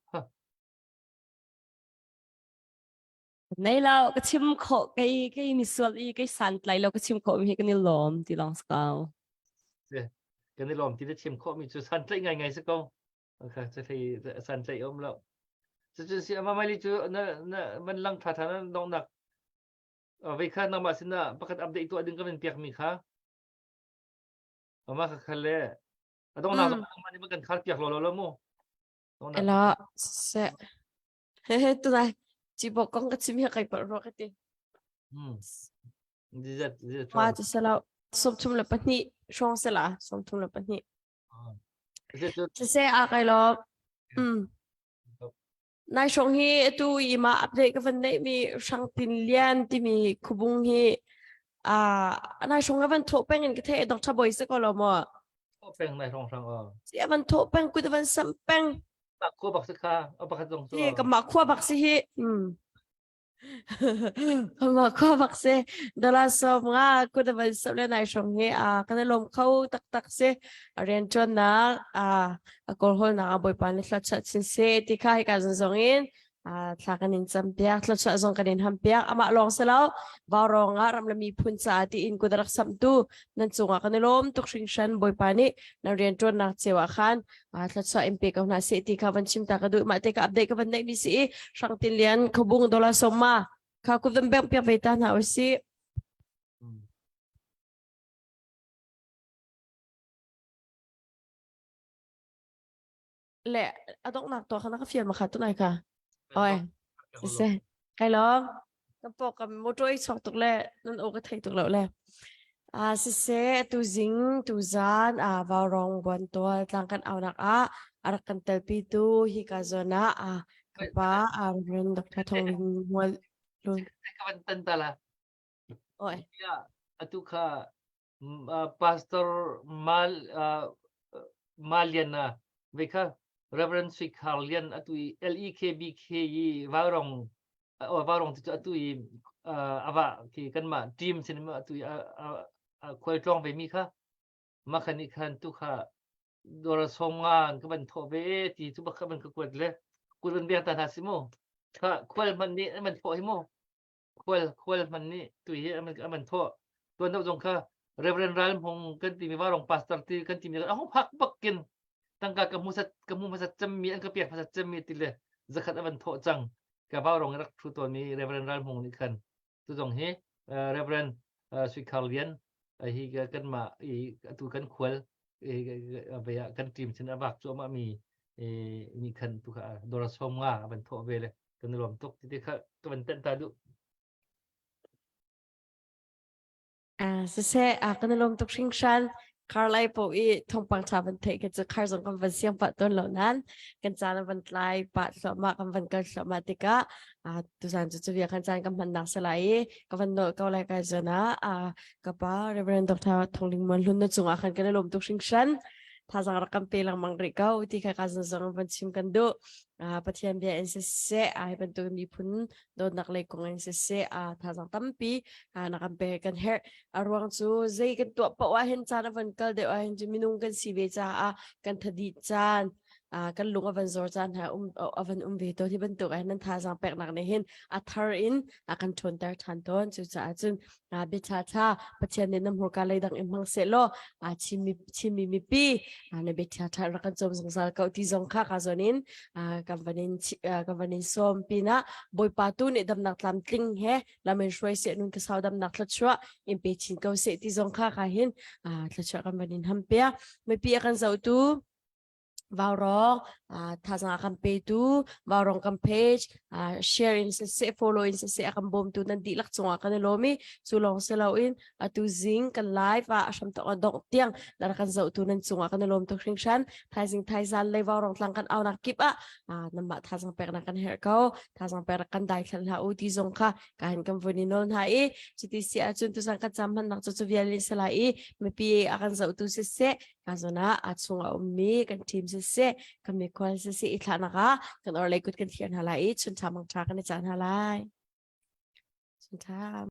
Nei lo ka chim khawh kei kei mi sual i kei san tlai lo ka chim khawh mi hi kan i lawm ti long skau. Kan i lawm ti na chim khawh mi cu san tlai ngai ngai si ko. Okay, cu thei san tlai om lo. Cu cu si ama mai cu na na man lang tha tha na dong nak vei kha nangmah sin na pakhat update tu ading ka min piak mi kha Mama ka khal le a dongnak zong nangmah nih kan khal piak lo lo lo mu. Ela se he he tu nai chi bok kong ka chim hi kai par ro ka ti. Hmm. Zizat zizat. Ma chu sela 32 hrawng sela 32. Se a kai lo. Mm. Nai hrawng hi atu i mah update ka van neihmi Hrang Tin Lian timi khubung hi ah nai hrawng ka van thawh peng in ka theih Dr. Boy si ko lo maw? Thawh peng nai hrawng hrang aw. Si a van thawh peng kut a van sam peng. Mah khua bak si kha a pakhat zong cu. Hi ka mah khua bak si hi. Hmm. Mah khua bak si dollar sawm nga kut a van sam le nai hrawng hi a kan i lawm kho taktak si a rian ṭuannak a a kawlhawlnak ah Bawipa nih thluachuah chin seh ti kha hika zong zong in thla kan in campiak thluachuah zong kan in hampiak amah lawng si lo vaurawng ah ram le miphun caah tiin kut a rak samtu nan cungah kan i lawm tuk hringhran Bawipa nih nan rian ṭuannak cio ah khan thluachuah in pe ko hna seh ti kha van chim ta ka duh mah te ka update ka van neih mi si i Hrang Tin Lian Khobung dollar sawma kha kut van bengh piak ve ta hna usih. Le a donghnak tuah kha na ka fial ma kha tunai kha. Oi. Se. Kai lawm. Ka pawk ka motor i chuak tuk le nan aw ka thei tuk lo le. A siseh tu zing tu zan a vaurong buan tual tlang kan aunak ah a rak kan telpi tu hi ka zawn ah a ka pa a Reverend Dr. Thong Ling Mual Lun. Ka van tan ta la. Oi. Ya atu kha Pastor Mal Malian na ve kha Reverend Sui Khar Lian atu i LEKBK i vaurong vaurong cu atu i ava khi kanmah team sin ma atu i khualtlawng ve mi kha ma khan i khan tu kha dora som nga an ka van thawh ve ti cu bak man ka kuat le kut van biak ta hna si mu kha khual man nih an van thawh hi mu khual khual hman nih tu hi an an thawh tuan deuh zong kha Reverend Ral Hmung kan timi varong pastor ti kan timi a hung phak bakin tangka ka hmu sat ka hmu hmasat cemmi an ka pek hmasat cemmi ti le zakhat a van thawh cang ka vaurong rak thu tawnmi Reverend Ral Hmung nih khan tu zong hi Reverend Sui Khar Lian hi kanmah i atu kan khual kan team sin a vak cuahmah mi nih khan tu kha dora som nga a van thawh ve le kan i lawm tuk ti kha ka van tenh ta duh. Ah, siseh, ah, kan i lawm tuk hringhran. Karlai po i thawngpang ṭha van theih ka cu khar zong kan van siang pah tawn lo nain kan caan a van tlai pah thluahmah kan van kal thluahmah tikah ah tuzan cu cu bia kan caan kan hmannak si lai i ka van nawl ko lai kai zawn ah ah ka pa Reverend Dr. Thongling Muan Hlun na cungah khan kan i lawm tuk hringhran thazang rak kan pe lengmang rih ko ti kha ka zan zong van chim kan duh Pathian bia in siseh ai bantuk miphun dawtnak lei kong in siseh thazang tampi na kan pe kan herh a ruang cu zei kan tuah paoh ah hin caan a van kal deuh ah hin cu minung kan si ve caah kan thadit caan. Kan lung a van zor caan ha um a van um ve tawn. Hi bantuk ah nan thazaang peknak nih hin a thar in a kan ṭhawnter ṭhan tawn. Cucaah cun bia ṭha ṭha Pathian nih na hmurka lei dang in hmang seh law Chinmi Chinmi mipi na bia ṭha ṭha rak kan cawm zungzal ko ti zong kha ka zawn in kan van in kan van in sawm pinah Bawipa tu nih damnak tlamtling he lam in hruai seh nun ka sau damnak thluachuah in pe chin ko seh ti zong kha ka hin thluachuah kan van in ham piak mipi a kan zohtu Vaurawng thazaang a kan petu Vaurawng kan page share in siseh follow in siseh a kan bawmtu nan dihlak cungah kan i lawm i cu lawng si loin atu zing kan live ah a hram tok a dongh tiang lar kan zohtu nan cungah kan i lawm tuk hringhran. Thaizing thaizan lei Vaurawng tlang kan aunak kip ah nanmah thazaang peknak kan herh ko. Thazaang pek kan dai thlan hlah u ti zong kha ka hin kan vun i nawl hna i cuti si ahcun tuzan kan cam hmannak cu cu vial in sala i mipi a kan zohtu siseh ka zawn ah a chung a ummi kan team siseh kan mikhual siseh i thlahnak ah kan orlei kut kan thliar hna lai i chun ṭha mang ṭha kan i caan hna lai. Chun ṭha.